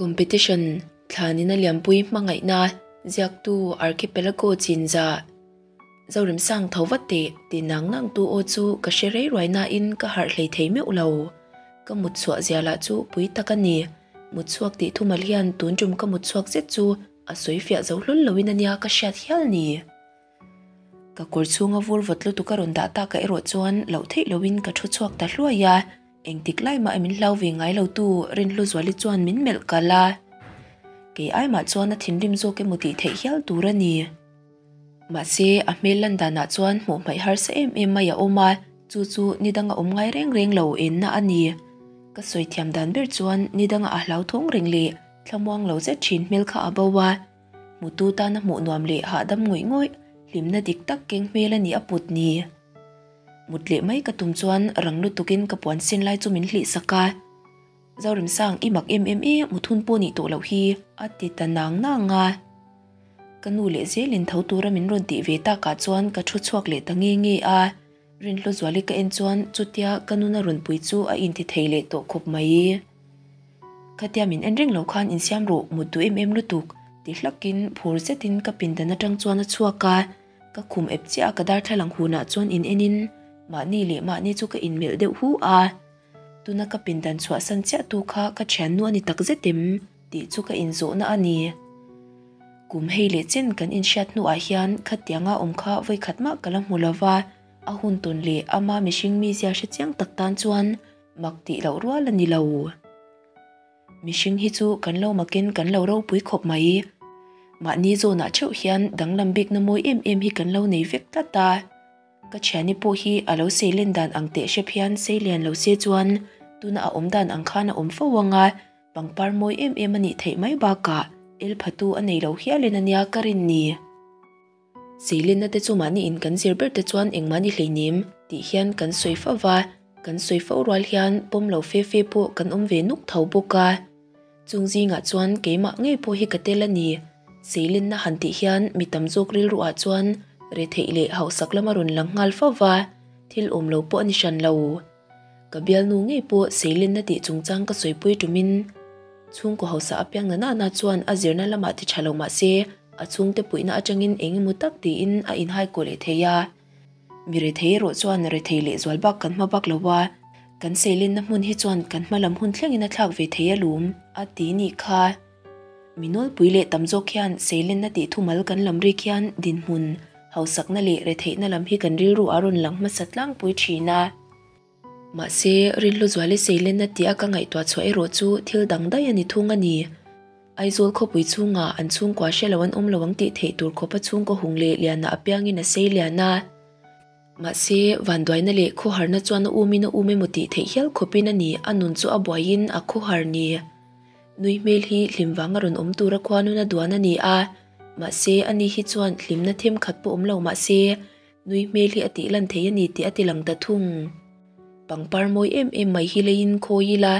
Competition, Thlanina Lianpui hmangaihna, ziaktu Archipelago Chinza, Zoremsang tho vat teh ti nang nang tu aw chu ka hre rei ruai nain ka harh hlei thei meuh lo. Ka mut chhuah zia lah chu pui tak a ni. Mut chhuak tih thumal hian tun tum ka mut chhuak zet chu a sawi fiah zo hlawl loin a nia ka hriat hial ni. Ka kawr chhunga vur vawt lutuk a rawn dah tak ah erawh chuan loh theih loin ka thu chhuak ta hluai a, engtik lai mah min hlau ve ngai lo tu Rinhluzuali chuan min melh kalh a. Kei ai mah chuan a thinrim zawk emaw tih theih hial tur a ni. Mahse, a hmel lan danah chuan hmuh hmaih harsa em em mai a awm a, chu chu ni danga awm ngai reng reng lo enna a ni. Ka sawi thiam dan ber chuan ni danga a hlauthawng reng leh thlamuang lo zet thin hmel kha a bo a, hmutu tana hmuh nuam leh hahdam ngawih ngawih hlimna dik tak keng hmel a ni a put ni. Mut leh mai ka tum chuan rang lutukin ka puan sen lai chu min hlih sak a. Zoremsang i mak em em e, mut hun pawh nih tawh loh hi a ti ta nang nang a. Ka nu leh zelin tho tura min rawn tih ve takah chuan ka thu chhuak leh ta nge nge a. Rinhluzuali ka en chuan chutia ka nuna rawn pui chu a inti thei leh tawh khawp mai. Khatia min en reng lo khan insiam rawh mut duh em em lutuk ti hlakin phur zetin ka pindan atang chuan a chhuak a. Ka khum ep chiah a ka darthlalang hunah chuan in enin mahni leh mahni chu ka inmelh deuh hu a. Tuna ka pindan chhuahsan chiah tu kha ka thiannu a ni tak zet em tih chu ka inzawhna a ni. Kum hei leh chen kan inhriat hnuah hian khatianga awm kha vawikhat mah ka la hmu lo va, a hun tawn leh ama mihring mizia hre chiang tak tan chuan mak tih loh rual a ni lo. Mihring hi chu kan lo makin kan lo ropui khawp mai. Mahni zawnah theuh hian danglam bikna mawi em em hi kan lo nei vek tlat a. Ka thiani pawh hi a lo seilen dan ang teh hrep hian seilian lo se chuan tuna a awm dan ang khan a awm fo ang a, pangpar mawi em em a nih theih mai bakah el phatu a nei lo hialin a nia ka rin ni. Seilenna te chu mahni in kan zir ber te chuan engmah ni hleinem tih hian kan sawi fo va, kan sawi fo rual hian pawm lo fe fe pawh kan awm ve nuk tho bawk a. Chung zingah chuan keimah ngei pawh hi ka tel a ni. Seilenna han tih hian mi tam zawk rilruah chuan retheih leh hausak lam a rawn lang nghal fo va, thil awm lo pawh a ni hran lo. Ka bialnu ngei pawh seilenna tih chungchang ka sawipui tumin chhungkaw hausa apiang na nana chuan a zirna lamah ti tha lo mah se a chhungte puihna atangin eng emaw tak tiin a inhai kaw leh thei a. Mi rethei erawh chuan rethei leh zual bak kan hma bak lo a, kan seilenna hmun hi chuan kan hma lam hun thlengin a thlak ve thei alawm a ti nih kha. Mi nawlpui leh tam zawk hian seilenna tih thumal kan lam rik hian dinhmun, hausakna leh retheihna lam hi kan rilru a rawn lang hmasa tlangpui thin a. Mahse, Rinhluzuali seilenna tia ka ngaihtuah chhuah erawh chu thil dang daih a ni thung a ni. Aizawl khawpui chhungah an chhungkua hre lo an awm lo ang tih theih tur khawpa chhungkaw hung leh liana apiangin a sei lian a. Mahse, vanduaina leh khawharna chuan a umin a um emaw tih theih hial khawpin a ni a nun chu a buaiin a khawhar ni. Nui hmel hi hlim vanga rawn awm tura khuanun a duan a ni a, mahse ani hi chuan hlimna themkhat pawh awm lo mahse Nui hmel hi a tih lan thei a ni tih a ti lang ta thung. Pangpar mawi em em mai hi leiin khawi ila,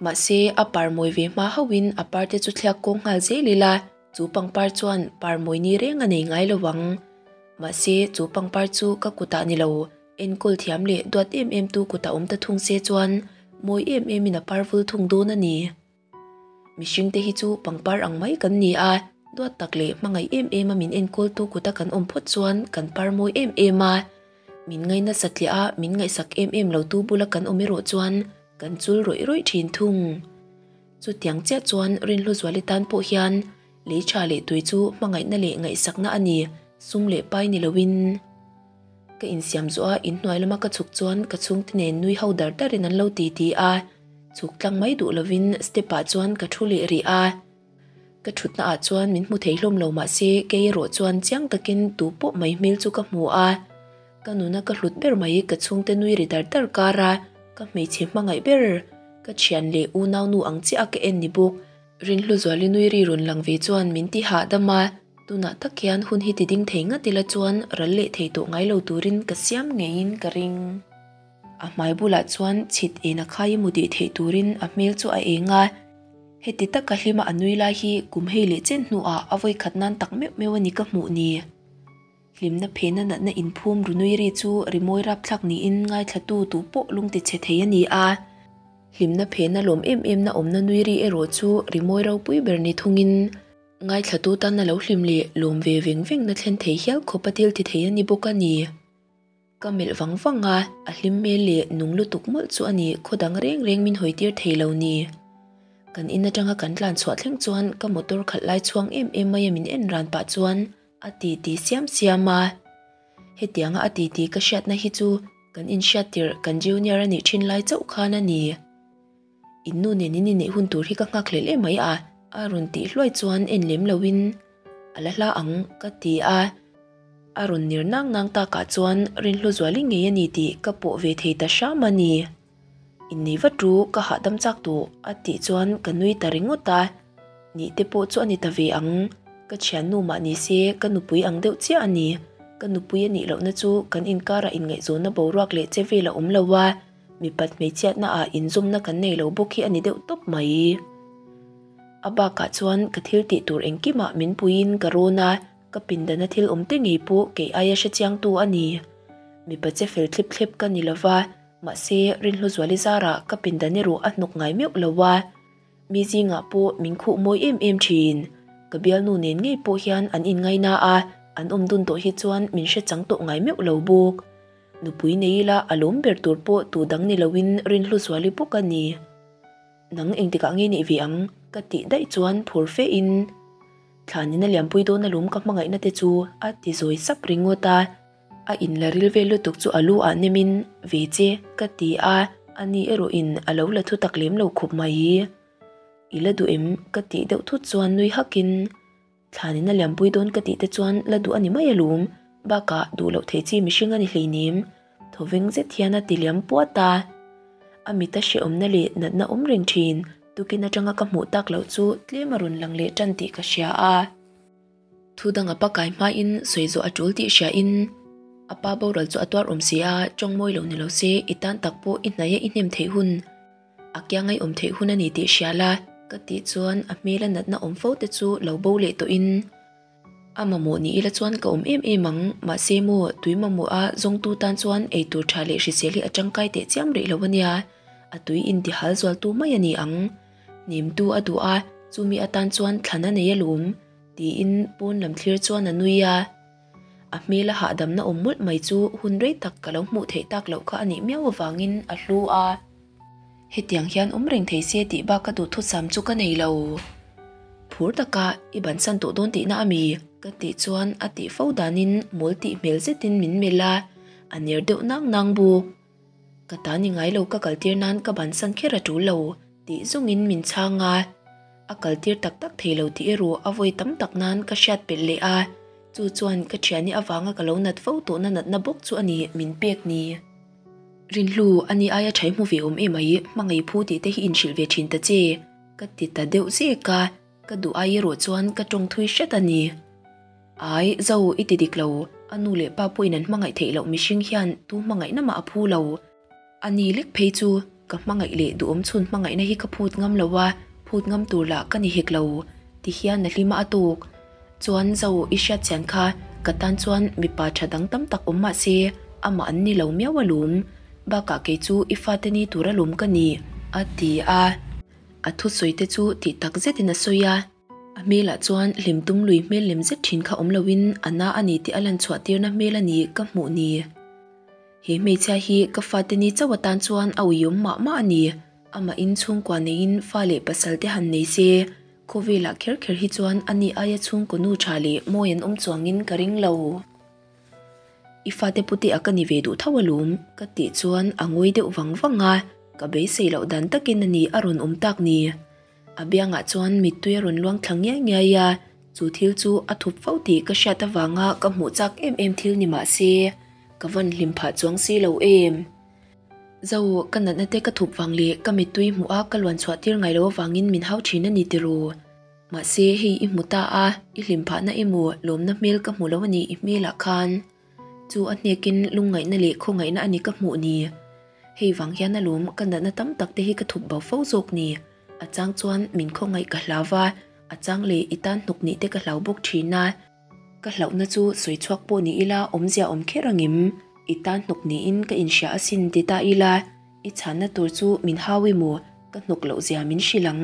mahse a par mawi ve hma hauhin a par te chu thliak kawng nghal zel ila, chu pangpar chuan par mawi ni reng a nei ngai lo ang. Mahse chu pangpar chu ka kutah ni lo, enkawl thiam leh duat em em tu kutah awm ta thung se chuan mawi em emin a par vul thung dawn a ni. Mihring te hi chu pangpar ang mai kan ni a, duat tak leh hmangaih em em a min enkawltu kuta kan awm phawt chuan kan par mawi em em a. Min ngai nasa tliah a, min ngaihsak em em lo tu bula kan awm erawh chuan kan chul rawih rawih thin thung. Chutiang chiah chuan Rinhluzuali tan pawh hian lei tha leh tui chu hmangaihna leh ngaihsakna a ni, sum leh pai ni loin. Ka insiam zawh a, inhnuai lama ka chhuk chuan ka chhungte nen nui ho dar darin an lo ti ti a. Chhuk tlang mai duh lovin step ah chuan ka thu leh rih a. Ka thutna ah chuan min hmu thei hlawm lo mahse kei erawh chuan chiang takin tu pawh mai hmel chu ka hmu a. Ka nuna ka hlut ber mai ka chhungte nui ri dar dar kar a, ka hmeichhe hmangaih ber, ka thian leh unaunu ang chiah a ka en ni bawk. Rinhluzuali nui ri rawn lang ve chuan min ti hahdam a, tunah tak hian hun hi ti ding thei ngat ila chuan ral leh thei tawh ngai lo turin ka siam ngeiin ka ring. A hmai bulah chuan chhit en a khai emaw tih theih turin a hmel chu a eng a. Heti taka hlima a nui lai hi kum hei leh chen hnuah a vawi khat nan tak meuh meuh a ni ka hmuh ni. Hlimna phena natna inphum ru nui ri chu rimawi rapthlak niin ngaithlatu tu pawh lung ti chhe thei a ni a. Hlimna phena lawm em em na awmna nui ri erawh chu rimawi ropui ber ni thungin ngaithlatu tan a lo hlim leh lawm ve veng veng na thlen thei hial khawp a thil ti thei a ni bawk a ni. Ka melh vang vang a, a hlim hmel leh nung lutuk mawlh chu a ni khaw dang reng reng min hawi tir thei lo ni. Kan in atanga kan tlan chhuah thleng chuan ka motor khalh lai chhuang em em mai a min en ran pah chuan a ti ti siam siam a. Hetianga a ti ti ka hriatna hi chu kan inhriat tirh kan junior a nih thin lai chauh khan a ni. In nu nen in inneih hun tur hi ka nghak hlel em mai a, a rawn tih hluai chuan en lem loin a la hla ang ka ti a. A rawn ner nang nang takah chuan Rinhlu Zuali ngei a ni tih ka pawh ve thei ta hram a ni. Innei vat ru ka hahdam chak tawh a tih chuan ka nui ta ringawt a. Nih te pawh chu a ni ta ve ang. Ka thiannu mah ni se ka nupui ang deuh chiah a ni. Ka nupui a nih lohna chu kan inkarah inngaihzawnna boruak leh che vel a awm lo a. Mipat hmeichhiatna ah inzawmna kan nei lo bawk hi a ni deuh tawp mai. A bakah chuan ka thil tih tur engkimah min puiin ka rawn a, ka pindana thil awm te ngei pawh kei aia hrechiangtu a ni. Mipa che fel thlip thlep ka ni lova, mahse Rinhluzuali zarah ka pindan erawh a hnawk ngai meuh lo a. Mi zingah pawh min khuh mawi em em thin. Ka bialnu nen ngei pawh hian an inngaina a, an awm dun tawh hi chuan min hre chang tawh ngai meuh lo bawk. Nupui nei ila a lawm ber tur pawh tu dang ni loin Rinhlu Zuali bawk a ni. Nang engtikah nge neih ve ang? Ka tih daih chuan phur fe in Thlanin a liampui dawn alawm ka hmangaihna te chu a ti zawi sap ringawt a. A inla ril vel lutuk chu a lu ah nem in ve che ka ti a, ani erawh in a lo la thutak lem lo khawp mai. I la duh em? Ka tih deuh thut chuan nui hak in Thlanin a liampui dawn ka tih te chuan la duh a ni mai alawm, bakah duh loh theih chi mihring a ni hleinem, thawveng zet hian a ti liam puat a. A mita hrehawmna leh natna awm reng thin, tukin atanga ka hmuh tak loh chu tlem a rawn lang leh tan tih ka hria a. Thu dang a pa kai hmain sawi zawh a tul tih hriain a pa boral chu a tuar awm si a, tawng mawi lo ni lo se i tan tak pawh i hnaia i hnem theih hun. A kiang ai awm theih hun a ni tih hria la, ka tih chuan a hmela natna awm fo te chu lo bo leh tawhin a mamawh ni ila chuan ka awm em em ang, mahse maw tui mamawh a zawngtu tan chuan eitur tha leh hrisel hi a tangkai teh chiam rih lo a nia, a tui intihal zualtu mai a ni ang. Hnemtu a duh a, chumi atan chuan thlan a nei alawm, tiin pawn lam thlir chuan a nui a. A hmela hahdamna awm mawlh mai chu hun rei tak ka lo hmuh theih tak loh kha a nih miau avangin a hlu a. Hetiang hian awm reng thei se tih bak ka duhthusam chu ka nei lo. Phur taka i bansan tawh dawn tihna a mi? Ka tih chuan a tih fo danin mawl tih hmel zetin min melh a, a ner deuh nang nang bawk. Ka ta ni ngai lo ka kaltir nan ka bansan kher a tul lo tih zawngin min chhang a. A kaltir tak tak thei lo tih erawh a vawi tam tak nan ka hriat pelh leh a, chu chuan ka thiani avanga ka lo nat fo tawhna natna bawk chu a ni min pek ni. Rinhlu, a ni aia ṭhai hmu ve awm em ai, hmangaih phu tih te hi inhrilh ve ṭhin ta che, ka ti ta deuh zek a, ka duh ai erawh chuan ka ṭawng thui hret a ni. Ai, Zo, i ti dik lo, a nu leh pa pawhin an hmangaih theih loh mihring hian tu hmangaihna mah a phu lo. A ni lek phei chu ka hmangaih leh duhawm chhun hmangaihna hi ka phut ngam lo a, phut ngam tur lah ka ni hek lo, ti hian a hlima a tuk. Chuan Zo i hriat chian kha ka tan chuan mipa tha dang tam tak awm mah se amah an ni lo miau alawm, bakah kei chu i fate ni tur alawm ka ni, a ti a. A thusawi te chu tih tak zetin a sawi a. A hmelah chuan hlim tum lui hmel lem zet thin kha awm loin a na a ni tih a lan chhuah tirna hmel a ni ka hmuh ni. He hmeichhia hi ka fate ni chauh atan chuan a uiawm mah mah a ni. Amah in chhungkua neiin fa leh pasal te han nei se, khawvelah kher kher hi chuan a ni aia chhungkaw nu tha leh mawi an awm chuangin ka ring lo. I fate pute a ka ni ve duh tho alawm, ka tih chuan a ngawi deuh vang vang a, ka beisei loh dan takin a ni a rawn awm tak ni. A biangah chuan mittui a rawn luang thla ngiai ngiai a, chu thil chu a thup fo tih ka hriat avanga ka hmuh chak em em thil ni mah se, ka van hlim phah chuang si lo em. Zo, ka natna te ka thup vang leh ka mittui hmuh a ka luan chhuah tir ngai lo avangin min hau thin a ni tiraw? Mahse, hei i hmu ta a, i hlim phahna emaw lawmna hmel ka hmu lo a ni i hmelah khan. Chu a hnekin lungngaihna leh khawngaihna a ni ka hmuh ni. Hei vang hian alawm ka natna tam tak te hi ka thup bo fo zawk ni. A chang chuan min khawngaih ka hlau va, a chang leh i tan hnawk nih te ka hlau bawk thin a. Ka hlauhna chu sawi chhuak pawh ni ila awmzia awm kher angem? I tan hnawk niin ka inhria asin ti ta ila, i chhanna tur chu min hau emaw? Ka hnawk loh zia min hrilh ang.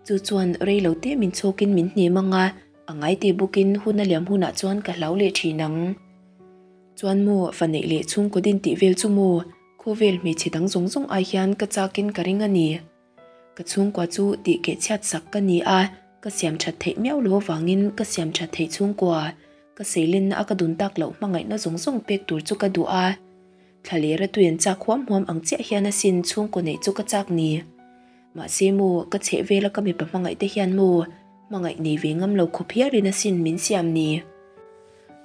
Chu chuan rei lo te min chhawkin min hnem ang a, a ngai te bawkin hun a liam hunah chuan ka hlau leh thin ang. Chuan maw fa neih leh chhungkaw din tih vel chu maw khawvel hmeichhe dang zawng zawng ai hian ka chakin ka ring a ni. Ka chhungkua chu tih keh chhiat sak ka ni a, ka siam that theih miau lo avangin ka siam that theih chhungkua ka seilenna a ka dun tak loh hmangaihna zawng zawng pek tur chu ka duh a. Thla lera tui an chak huam huam ang chiah hian asin chhungkaw neih chu ka chak ni. Mahse maw, ka chheh vela ka mipa hmangaih te hian maw, hmangaih nei ve ngam lo khawp hialin asin min siam ni.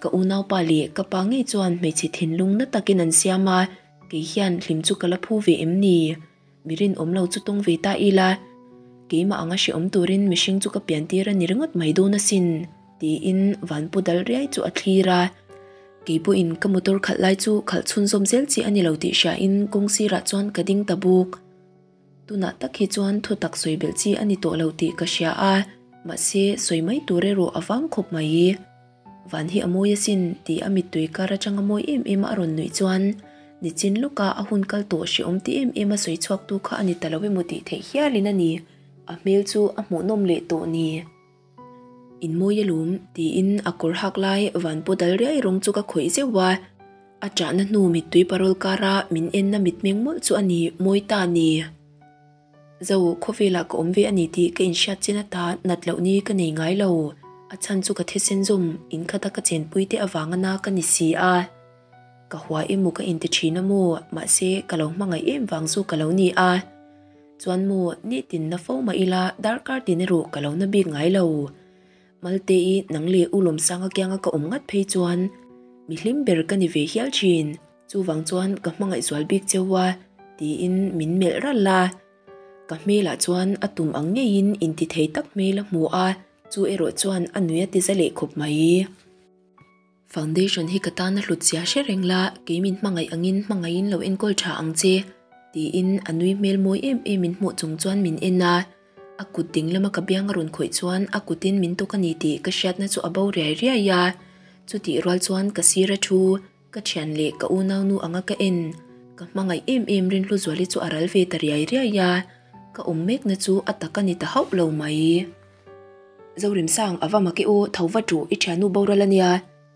Ka unaupa leh ka pa ngei chuan hmeichhe thinlung na takin an siam a, kei hian hlim chu ka la phu ve em ni? Mi rinawm lo chu tawng ve ta ila, keimah anga hrehawm turin mihring chu ka pian tir a ni ringawt mai dawn asin, tiin vanpu dal riai chu a thlir a. Kei pawhin ka motor khalh lai chu khalh chhunzawm zel chi a ni lo tih hriain kawng sirah chuan ka ding ta bawk. Tunah tak hi chuan thutak sawi belh chi a ni tawh lo tih ka hria a, mahse sawi mai tur erawh a vang khawp mai. Van hi a mawi asin tih a mittui kar atanga mawi em em a rawn nuih chuan nichin lawka a hun kal tawh hrehawm ti em em a sawi chhuak tu kha a ni ta lo emaw tih theih hialin a ni, a hmel chu a hmuhnawm leh tawh ni. In mawi alawm tiin a kawr hak lai van paw dal riai rawng chu ka khawih zeuh a, a ṭahna hnu mittui parawl kara min enna mitmeng mawlh chu a ni mawi ta a ni. Zo, khawvelah ka awm ve a ni tih ka inhriat chin ata nat loh ni ka nei ngai lo. A chhan chu ka thisen zawm in khata ka chenpui te avanga na ka ni si a. Ka hua emaw ka inti thin a maw, mahse ka lo hmangaih em vang chu ka lo ni a. Chuan maw, nitin na fo mah ila darkar tin erawh ka lo na bik ngai lo. Malte-i nang leh U Lawmsanga kianga ka awm ngat phei chuan mi hlim ber ka ni ve hial thin, chuvang chuan ka hmangaih zual bik cheu a, tiin min melh ralh a. Ka hmelah chuan a tum ang ngeiin intithei tak hmel a hmu a, chu erawh chuan a nui a ti za leh khawp mai. Foundation hi ka tan a hlut zia hre reng la, kei min hmangaih angin hmangaihin lo enkawl tha ang che, tiin a nui hmel mawi em em in hmuh chung chuan min en a. A kut ding lama ka biang a rawn khawih chuan a kutin min tawk a ni tih ka hriatna chu a bo riai riai a. Chutih rual chuan ka sir a thu, ka thian leh ka unaunu anga ka en, ka hmangaih em em Rinhluzuali chu a ral ve ta riai riai a, ka awm mekna chu a tak a ni ta hauh lo mai. Zorimsang a va mak e aw, tho va ṭuh i ṭhiannu boral a nia,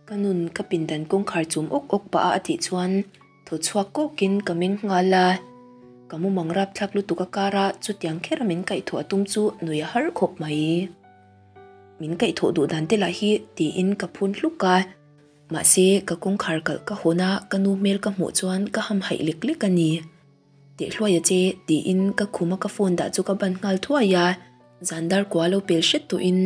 ka nun ka pindan kawngkhar chum awk awk pah a a tih chuan thaw chhuak kawkin ka meng nghal a. Ka mumang rapthlak lutuk a kara chutiang khera min kaihthawh a tum chu nui a har khawp mai. Min kaihthawh duh dan te lah hi tiin ka phun hluk a, mahse ka kawngkhar kalh ka hawn a ka nu hmel ka hmuh chuan ka hamhaih lek lek a ni. Teh hluai a che tiin ka khuma ka phone dah chu ka ban nghal thuai a, zan dar kua lo pel hret tawhin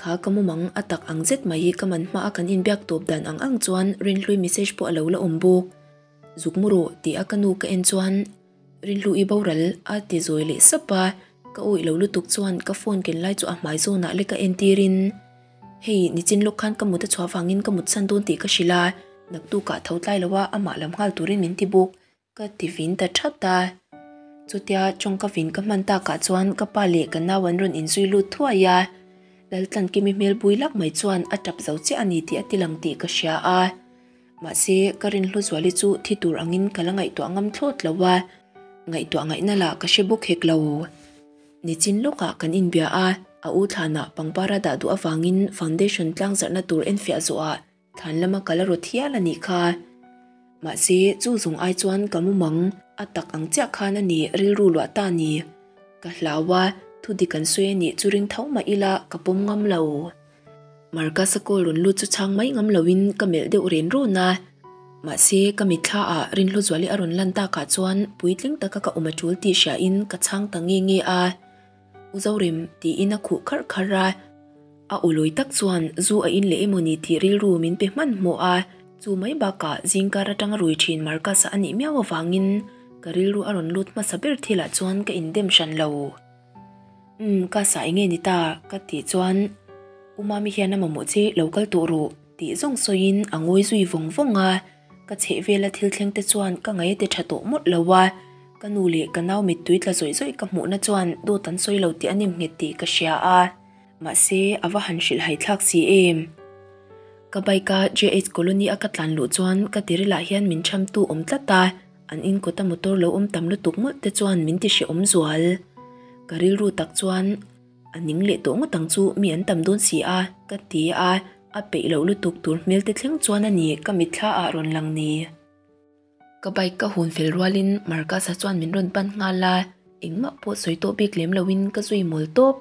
kha ka mumang a tak ang zet mai hi ka man hma a kan inbiak tawp dan ang ang chuan Rinhlui message pawh a lo la awm bawk. Zuk mu rawh tih a ka nu ka en chuan Rinhlui boral a ti zawi leh sap a, ka awih lo lutuk chuan ka phone ken lai chu a hmai zawnah lek a entirin hei nichin lawk khan ka mut a chhuah vangin ka mutsan dawn tih ka hrilh a, naktukah tho tlai lo a amah lam nghal turin min ti bawk. Ka ti vin ta that a. Chutia tawngka vin ka hman takah chuan ka pa leh ka nau an rawn inzui lut thuai a. Laltlankimi hmel bui lak mai chuan a tap zo chiah a ni tih a ti lang tih ka hria a. Mahse, ka rinhlu zuali chu thi tur angin ka la ngaihtuah ngam thlawt lo a, ngaihtuah ngaihna lah ka hre bawk hek lo. Nichin lawkah kan inbia a, a u thlanah pangpar a dah duh avangin foundation tlangzarhna tur enfiah zawhah Thlan lama kal a rawt hial a nih kha. Mahse, chu zawng ai chuan ka mumang a tak ang chiah khan a ni rilru luah ta ni. Ka hlau a, thu dik an sawi a nih chu ring tho mah ila ka pawm ngam lo. Marcus-a call rawn lut chu chhang mai ngam loin ka melh deuh ren rawn a. Mahse, ka mitthla ah Rinhluzuali a rawn lan takah chuan puitling taka ka awm a tul tih hriain ka chhang ta nge nge a. U Zorim, tiin a khuh kharh kharh a. A ulawi tak chuan zu a in leh emaw ni tih rilru min pe hmanhmawh a, chu mai bakah zingkar atanga rui thin Marcus-a a nih miau avangin ka rilru a rawn lut hmasa ber thilah chuan ka indem hran lo. Umm, ka sa enge ni ta? ka tih chuan U Mami hian a mamawh che lo kal tawh rawh tih zawng sawiin a ngawi zui vawng vawng a. Ka chheh vela thil thleng te chuan ka ngaih a ti tha tawh mawlh lo a, ka nu leh ka nau mittui tla zawih zawih ka hmuhna chuan dawt an sawi lo tih a nem nghet tih ka hria a, mahse a va han hrilh hai thlak si em. Ka bike a JH Colony a ka tlan luh chuan ka tirilah hian min chhamtu awm tlat a, An in kawta motor lo awm tam lutuk mawlh te chuan min ti hrehawm zual. Ka rilru tak chuan a ning leh tawh ngawt ang chu mi an tam dawn si a ka ti a, a peih loh lutuk tur hmel te thleng chuan a ni ka mitthla ah rawn lang ni. Ka bike ka hun fel rualin Marcus-a chuan min rawn pan nghal a, engmah pawh sawi tawh bik lem loin ka zui mawl tawp.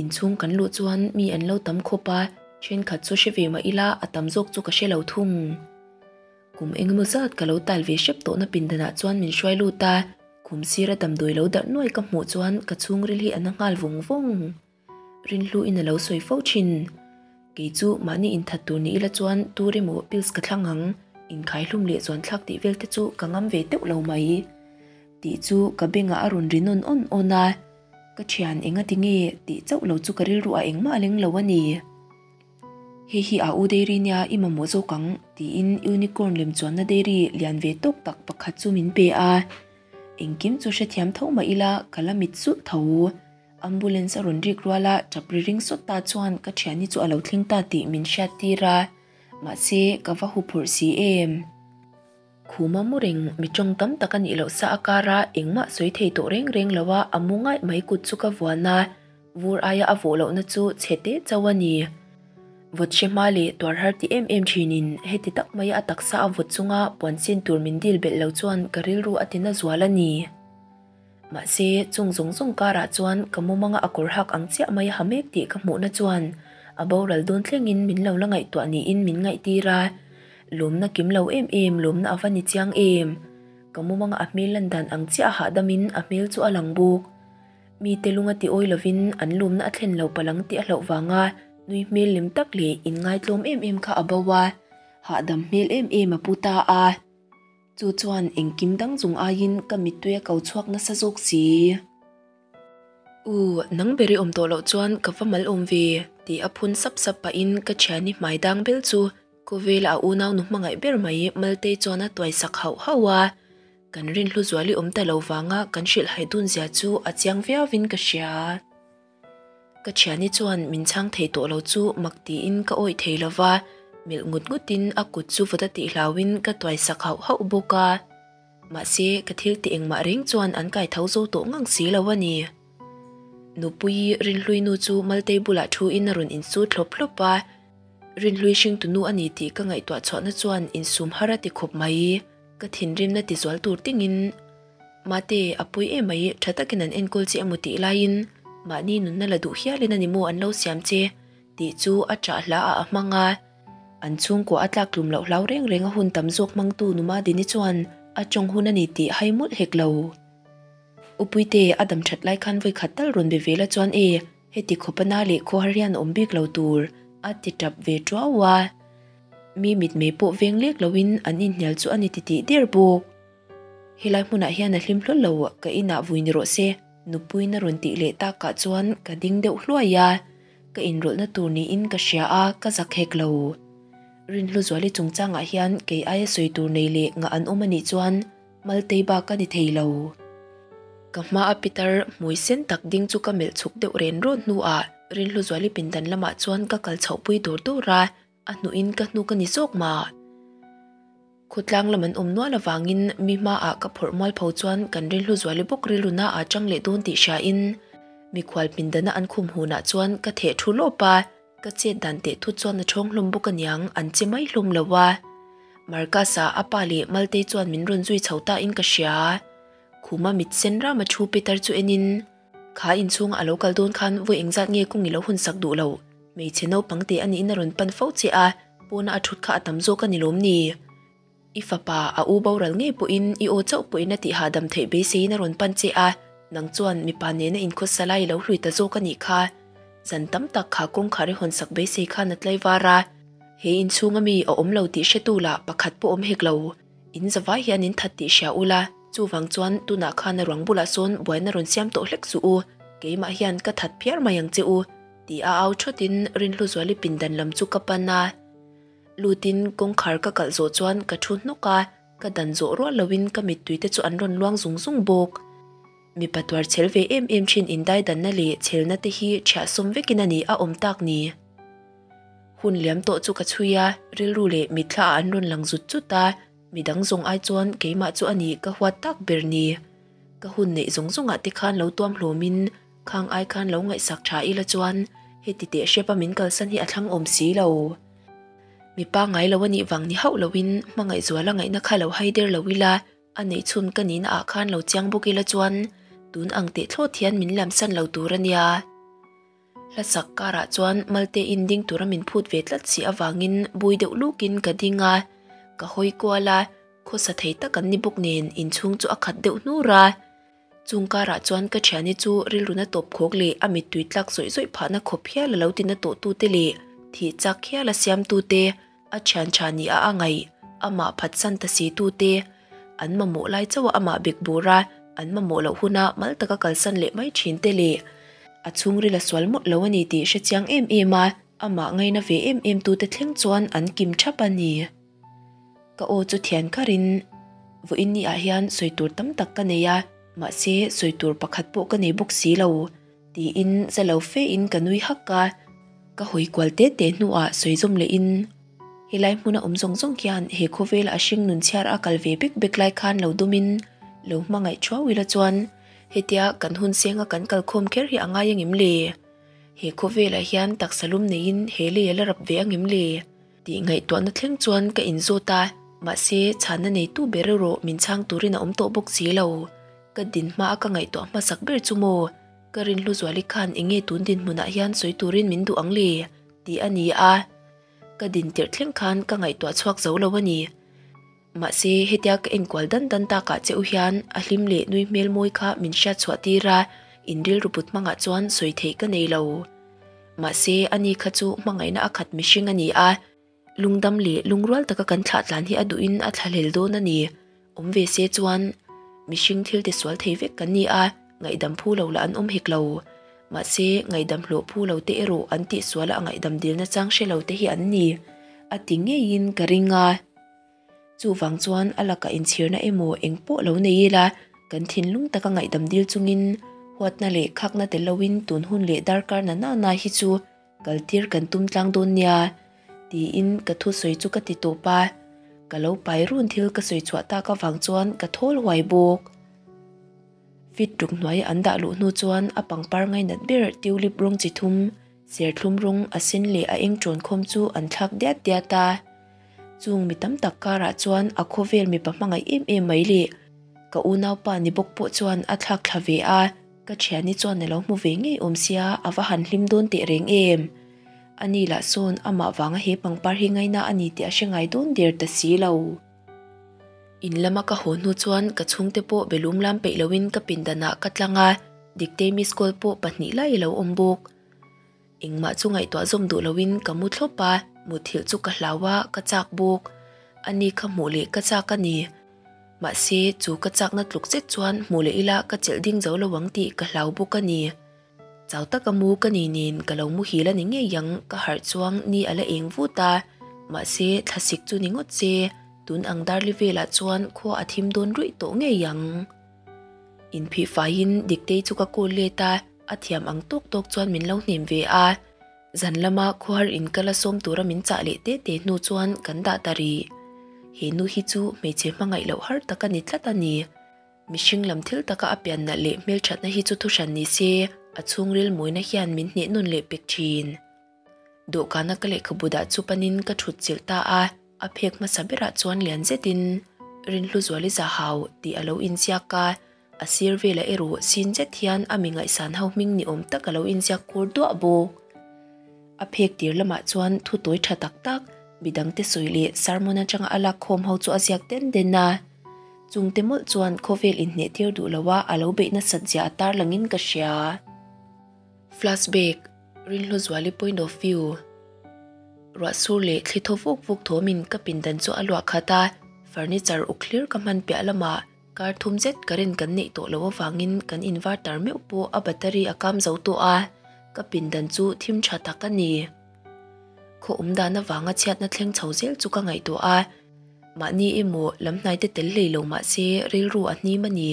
Inchhung kan luh chuan mi an lo tam khawp a, thenkhat chu hre ve mah ila a tam zawk chu ka hre lo thung. Kum engemaw zat ka lo tal ve hrep tawhna pindanah chuan min hruai lut a, kum sira damdawi lo darh nuai ka hmuh chuan ka chhungril hi a na nghal vawng vawng. Rinhluin a lo sawi fo thin. Kei chu mahni inthat tur ni ila chuan tur emaw pills ka thlang ang, inkhaihlum leh zuanthlak tih vel te chu ka ngam ve teuh lo mai. Tih chu ka bengah a rawn ri nawn awn awn a, ka thian enga ti nge tih chauh lo chu ka rilru ah engmah a leng lo a ni. Hei hi a u dairy nia i mamawh zawk ang tiin unicorn lem chuanna dairy lian ve tawk tak pakhat chu min pe a. Engkim chu hrethiam tho mah ila ka la mit sulh tho. Ambulance a rawn rik rual a, tap ri ring sawt ta chuan ka thiani chu a lo thleng ta tih min hriat tir a, mahse ka va hu phurh si em. Khuma mu reng mi tawng tam tak a nih loh sa a kar a, engmah sawi thei tawh reng reng lo a, a mu ngaih mai kut chu ka vuan a, vur aia a vawh lohna chu chhe teh chauh a ni. Vawt hre hma leh tuar har ti em em thinin heti tak maia a taksa a vawt chunga puan sin tur min dil belh lo chuan ka rilru a tina zual a ni. Mahse, chung zawng zawng karah chuan ka mumanga a kawr hak ang chiah mai a ha mek tih ka hmuhna chuan a boral dawn thlengin min lo la ngaihtuah niin min ngaihtir a. Lawmna kim lo em em lawmna a va ni chiang em. Ka mumanga a hmel lan dan ang chiah a hahdamin a hmel chu a lang bawk. Mite lunga ti awi lovin an lawmna a thlen lo palang tih a hlauh vanga nui hmel lem tak leh inngaitlawm em em kha a bo a, hahdam hmel em em a pu ta a. Chu chuan engkim dang chung aiin ka mittui a ko chhuak nasa zawk si. U, nang ber i awm tawh loh chuan ka va mal awm ve, tih a phun sap sap pahin ka thiani hmai dang bel chu khawvela a unau nu hmangaih ber mai Maltei chuan a tuai sak hauh hauh a. Kan rinhlu zual i awm ta lo vanga kan hrilh hai dun zia chu a chiang viauin ka hria. Ka thiani chuan min chhang thei tawh lo chu mak tiin ka awih thei lo va, melh ngut ngutin a kut chu vawt a tih hlauhin ka tuai sak hauh hauh bawk a. Mahse, ka thil ti engmah reng chuan an kai tho zo tawh ngang si lo a ni. Nupuii Rinhlui nu chu Maltei bulah thuin a rawn insut hlawp hlawp a, Rinhlui hringtu nu a ni tih ka ngaihtuah chhuahna chuan insum har a ti khawp mai. Ka thinrimna tizual tur tingin Mate, a pui em mai, tha takin an enkawl che emaw tih laiin mahni nunna la duh hialin a ni maw an lo siam che tih chu a ṭah hla ah a hmang a. An chhungkua a tlak tlum loh hlau reng reng a hun tam zawk hmangtu Numadini chuan a tawng hun a ni tih hai mawlh hek lo. Upuite, a dam ṭhat lai khan vawi khat tal rawn be ve la chuan e, heti khawp a na leh khawhar hian a awm bik lo tur, a ti ṭap ve ṭuau a. Mi mitmei pawh veng lek loin an inhnial chu a ni titih der bawk. Helai hmunah hian a hlim hlawl lo, ka inah vui ni rawh se, nupuiin a rawn tih leh takah chuan ka ding deuh hluai a, ka inrawlhna tur niin ka hria a, ka zak hek lo. Rinhluzuali chungchangah hian kei aia sawi tur nei leh ngah an awm a nih chuan Maltei bak a ni thei lo. Ka hma a pitar hmui sen tak ding chu ka melh chhuk deuh ren rawn hnuah Rinhluzuali pindan lamah chuan ka kal chhohpui dawr dawr a, A hnuhin ka hnuk a ni zawk mah. Khawtlang lam an awm nual avangin mi hmaah ka phawrh mualpho chuan kan rilhlu zuali bawk rilru naah chang leh dawn tih hriain mikhual pindana an khum hunah chuan ka theh thu lawp a, ka chet dan teh thut chuan a ṭhawng hlawm bawk aniang an che mai hlawm lo a. Marcus-a a pa leh Maltei chuan min rawn zui chho ta in ka hria. Khuma mit sen rama thu Peter chu enin. Kha inchhunga a lo kal dawn khan vawi engzat nge kawng i lo hun sak duh lo? Hmeichhe naupang te a niin a rawn pan fo che a, pawna a thut kha a tam zawk a ni lawm ni? I fapa, a u boral ngei pawhin i aw chauh pawhin a tih hahdam theih beiseiin a rawn pan che a, nang chuan mipa nena inkhawsa lai i lo hlui ta zawk a nih kha. Zan tam tak kha kawngkhar i hawn sak beisei khan a tlaivar a, he inchhunga mi a awm lo tih hretu lah pakhat pawh awm hek lo. In zavai hian in that tih hria ula, chuvang chuan tunah khan a ruang bulah sawn buaina rawn siam tawh hlek suh u, keimah hian ka that phiar mai ang che u, ti a au thawtin Rinhluzuali pindan lam chu ka pan a. Lutin kawngkhar ka kalh zawh chuan ka thu hnawk a, ka dan zawh rual loin ka mittui te chu an rawn luang zung zung bawk. Mipa tuar chhel ve em em thin indaidanna leh chhelna te hi ṭhiah sawm vekin a ni a awm tak ni. Hun liam tawh chu ka chhui a, rilru leh mitthla ah an rawn lang zut zut a, Midang zawng ai chuan keimah chu a ni ka huat tak ber ni. Ka hun neih zawng zawngah te khan lo tuam hlawmin khang ai khan lo ngaihsak tha ila chuan heti teh hrepa min kalsan hi a thlang awm si lo. Mi pangngai lo a nih vang ni hauh loin hmangaihzuala ngaihna kha lo hai der lo ila a neih chhun ka nihna ah khan lo chiang bawk ila chuan tun ang teh thlawt hian min lamsan lo tur a nia. Hlasak karah chuan Malte in ding tura min phut ve tlat si avangin bui deuh lukin ka ding a, ka hawi kual a, khawsa thei tak an ni bawk nen inchhung chu a khat deuh hnur a. Chung karah chuan ka thiani chu rilruna tawp khawk leh a mittui tlak zawih zawih phahna khawp hial a lo tina tawhtute leh thih chak hial a siamtute, a thian tha ni a a ngaih, amah phatsan ta si tute, an mamawh lai chauha amah bek bur a, an mamawh loh huna mal taka kalsan leh mai thin te leh a chhungril a sual mawlh lo a ni tih hre chiang em em a, amah ngaina ve em em tute thleng chuan an kim thap a ni. Ka aw chu thian kharin, Vawiin ni ah hian sawi tur tam tak ka nei a, mahse sawi tur pakhat pawh ka nei bawk si lo, tiin za lo fe in ka nui hak a. Ka hawi kual te te hnuah sawi zawm lehin, Helai hmuna awm zawng zawng hian he khawvela a hring nun chhiar a kal ve bek bek lai khan lo dumin lo hmangaih thuau ila chuan hetia kan hun senga kan kal khawm kher hi a ngai angem le? He khawvelah hian taksa lum neiin he lei a la rap ve angem le? Tih ngaihtuahna thleng chuan ka inzawt a, mahse chhanna neitu ber erawh min chhang turin a awm tawh bawk si lo. Ka din hmaa ka ngaihtuah hmasak ber chu maw? Ka rinhluzuali khan enge tun dinhmunah hian sawi turin min duh ang le? tih a ni a, ka din tirh thleng khan ka ngaihtuah chhuak zo lo a ni. Mahse, hetia ka enkual dan dan takah che u hian a hlim leh nui hmel mawi kha min hriat chhuah tir a, in rilru put hmangah chuan sawi theih ka nei lo. Mahse, ani kha chu hmangaihna a khat mihring a ni a, Lungdam leh lungrual taka kan thlah tlan hi a duhin a thlahlel dawn a ni. Awm ve se chuan mihring thil ti sual thei vek kan ni a, ngaihdam phu lo lah an awm hek lo. Mahse, ngaihdam hlawh phu lo te erawh an tih suala a ngaihdam dilna chang hre lo te hi an ni a ti ngeiin ka ring a. Chuvang chuan a lakah inchhirna emaw eng pawh lo nei ila, kan thinlung taka ngaihdam dil chungin huatna leh khakna tel loin tun hun leh darkar na na na hi chu Kaltir kan tum tlang dawn nia, tiin ka thusawi chu ka ti tawp a. Ka lo pai run thil ka sawi chhuah tak avang chuan ka thawl huai bawk. Fit ruk hnuaia an dah luh hnu chuan a pangpar ngainat ber tulip rawng chi thum, serthlum rawng a sen leh a eng ṭawn khawm chu an thlak diat diat a. Chung mi tam tak karah chuan a khawvel mipa hmangaih em em mai leh ka unaupa ni bawk pawh chuan a thlak thla ve a. Ka thiani chuan a lo hmu ve ngei awm sia, a va han hlim dawn teh reng em? Ani lah sawn amah vanga he pangpar hi ngaina a ni tih a hre ngai dawn der ta si lo. In lama ka haw hnu chuan ka chhungte pawh belum lam peih loin ka pindanah ka tlang a, Diktei miss call pawh pahnih lai a lo awm bawk. Engmah chu ngaihtuah zawm duh loin ka mu thlawp a, muthilh chu ka hlau a, ka chak bawk. Ani kha hmuh leh ka chak a ni. Mahse, chu ka chakna tluk zet chuan hmuh leh ila ka chelh ding zo lo ang tih ka hlau bawk a ni. Chau taka mu ka ni nen ka lo muhil a ni ngei ang, ka harh chuang ni a la eng vut a. Mahse, thlasik chu ni ngawt se, tun ang darli velah chuan khua a thim dawn ruih tawh ngei ang. Inphih faiin Diktei chu ka call let a, a thiam ang tawk tawk chuan min lo hnem ve a. Zan lama khuar in ka la sawm tura min chah leh te te hnu chuan kan dah ta rih. He nu hi chu hmeichhe hmangaih loh har tak a ni tlat a ni. Mihring lam thil taka a pian nalh leh hmelthatna hi chu thuhran ni se, a chhungril mawina hian min hneh nawn leh pek thin. Dawhkana ka lehkhabu dah chu panin ka thut chilh ta a, a phek hmasa berah chuan lian zetin Rinhluzuali Zahau tih a lo inziak a, a sir velah erawh sin zet hian a mi ngaihsan ho hming ni awm tak a lo inziak kur duah bawk. A phek tir lamah chuan thu tawi tha tak tak, midangte sawi leh sermon atanga a lak khawm ho chu a ziak den den a. Chungte mawlh chuan khawvel inhneh tir duh loa a lo beih nasat zia a tarlangin ka hria. Flashback, Rinhluzuali point of view. Ruah sur leh thli thaw vuk vuk thawmin ka pindan chu a luah khat a, furniture uk hlir ka hman piah lamah kar thum zet current kan neih tawh loh avangin kan inverter meuh pawh a battery a kam zo tawh a, ka pindan chu thim tha tak a ni. Khaw awm dan avanga chhiatna thleng chho zel chu ka ngaihtuah a, mahni emaw lam hnaite tel hlei lo mahse rilru a hnim a ni.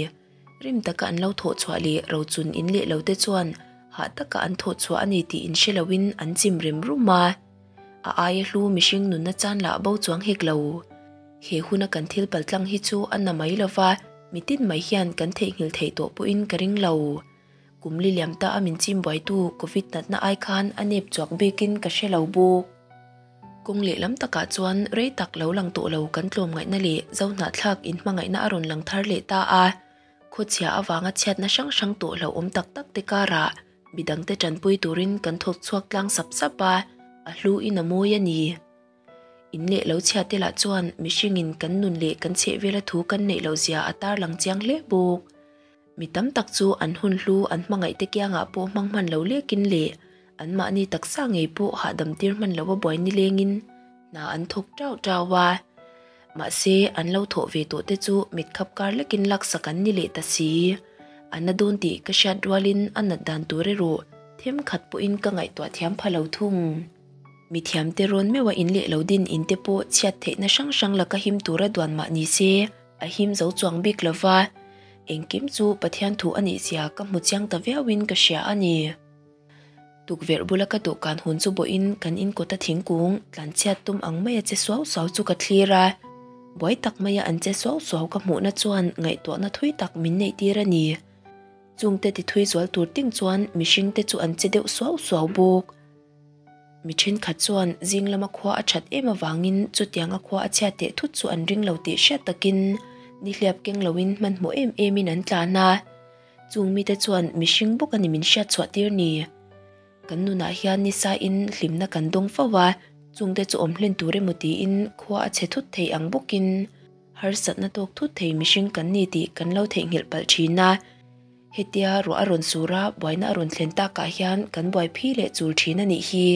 Rim taka an lo thawh chhuah leh rochun in leh lo te chuan hah taka an thawh chhuah a ni tih in hre loin an chim rem rum a. A aia hlu mihring nunna chan lah bo chuang hek lo. He huna kan thil paltlang hi chu a na mai lova, mitin mai hian kan theihnghilh theih tawh pawhin ka ring lo. Kum li liam ta a min chim buaitu Covid natna ai khan a nep chuak bikin ka hre lo bawk. Kawng lehlam takah chuan rei tak lo lang tawh lo kan tlawmngaihna leh zohnahthlak inhmangaihna a rawn lang thar leh ta a. Khawchhia avanga chhiatna hrang hrang tawh hlauhawm tak tak te karah midangte tanpui turin kan thawk chhuak tlang sap sap a, a hlu in a mawi a ni. In leh lo chhia te lah chuan mihringin kan nun leh kan chhehvela thu kan neih loh zia a tarlang chiang hle bawk. Mi tam tak chu an hun hlu an hmangaih te kiangah pawh hmang hman lo lekin leh anmahni taksa ngei pawh hahdam tir hman loa buai nilengin hna an thawk tau tau a. Mahse, an lo thawh ve tawh te chu mit khap kar lekin laksak an ni leh ta si. A na dawn tih ka hriat rualin a nat dan tur erawh themkhat pawhin ka ngaihtuah thiam pha lo thung. Mithiamte rawn meuha in leh lo din in te pawh chhiat theihna hrang hrang laka him tura duan mah ni se, a him zo chuang bik lo va, engkim chu Pathian thu a nih zia ka hmu chiang ta viauin ka hria a ni. Tukverh bula ka dawhkan hun chu bawhin kan in kawta thingkung tlanchhiat tum ang maia che suau suau chu ka thlir a, buai tak maia an che suau suau ka hmuhna chuan ngaihtuahna thui tak min neihtir a ni. Chungte ti thui zual tur ting chuan mihringte chu an che deuh suau suau bawk. Mi thenkhat chuan zing lama khua a that em avangin chutianga khua a chhiat teh thut chu an ring lo tih hriat takin nihliap keng loin hmanhmawh em emin an tlan a. Chung mite chuan mihring bawk a ni min hriat chhuah tir ni. Kan nunah hian nisain hlimna kan dawng fo a, chungte chu awm hlen tur emaw tiin khua a chhe thut thei ang bawkin harsatna tawk thut thei mihring kan ni tih kan lo theihnghilh palh thin a. Hetia ruah a rawn sur a, buaina a rawn thlen takah hian kan buai phi leh chul thin a nih hi.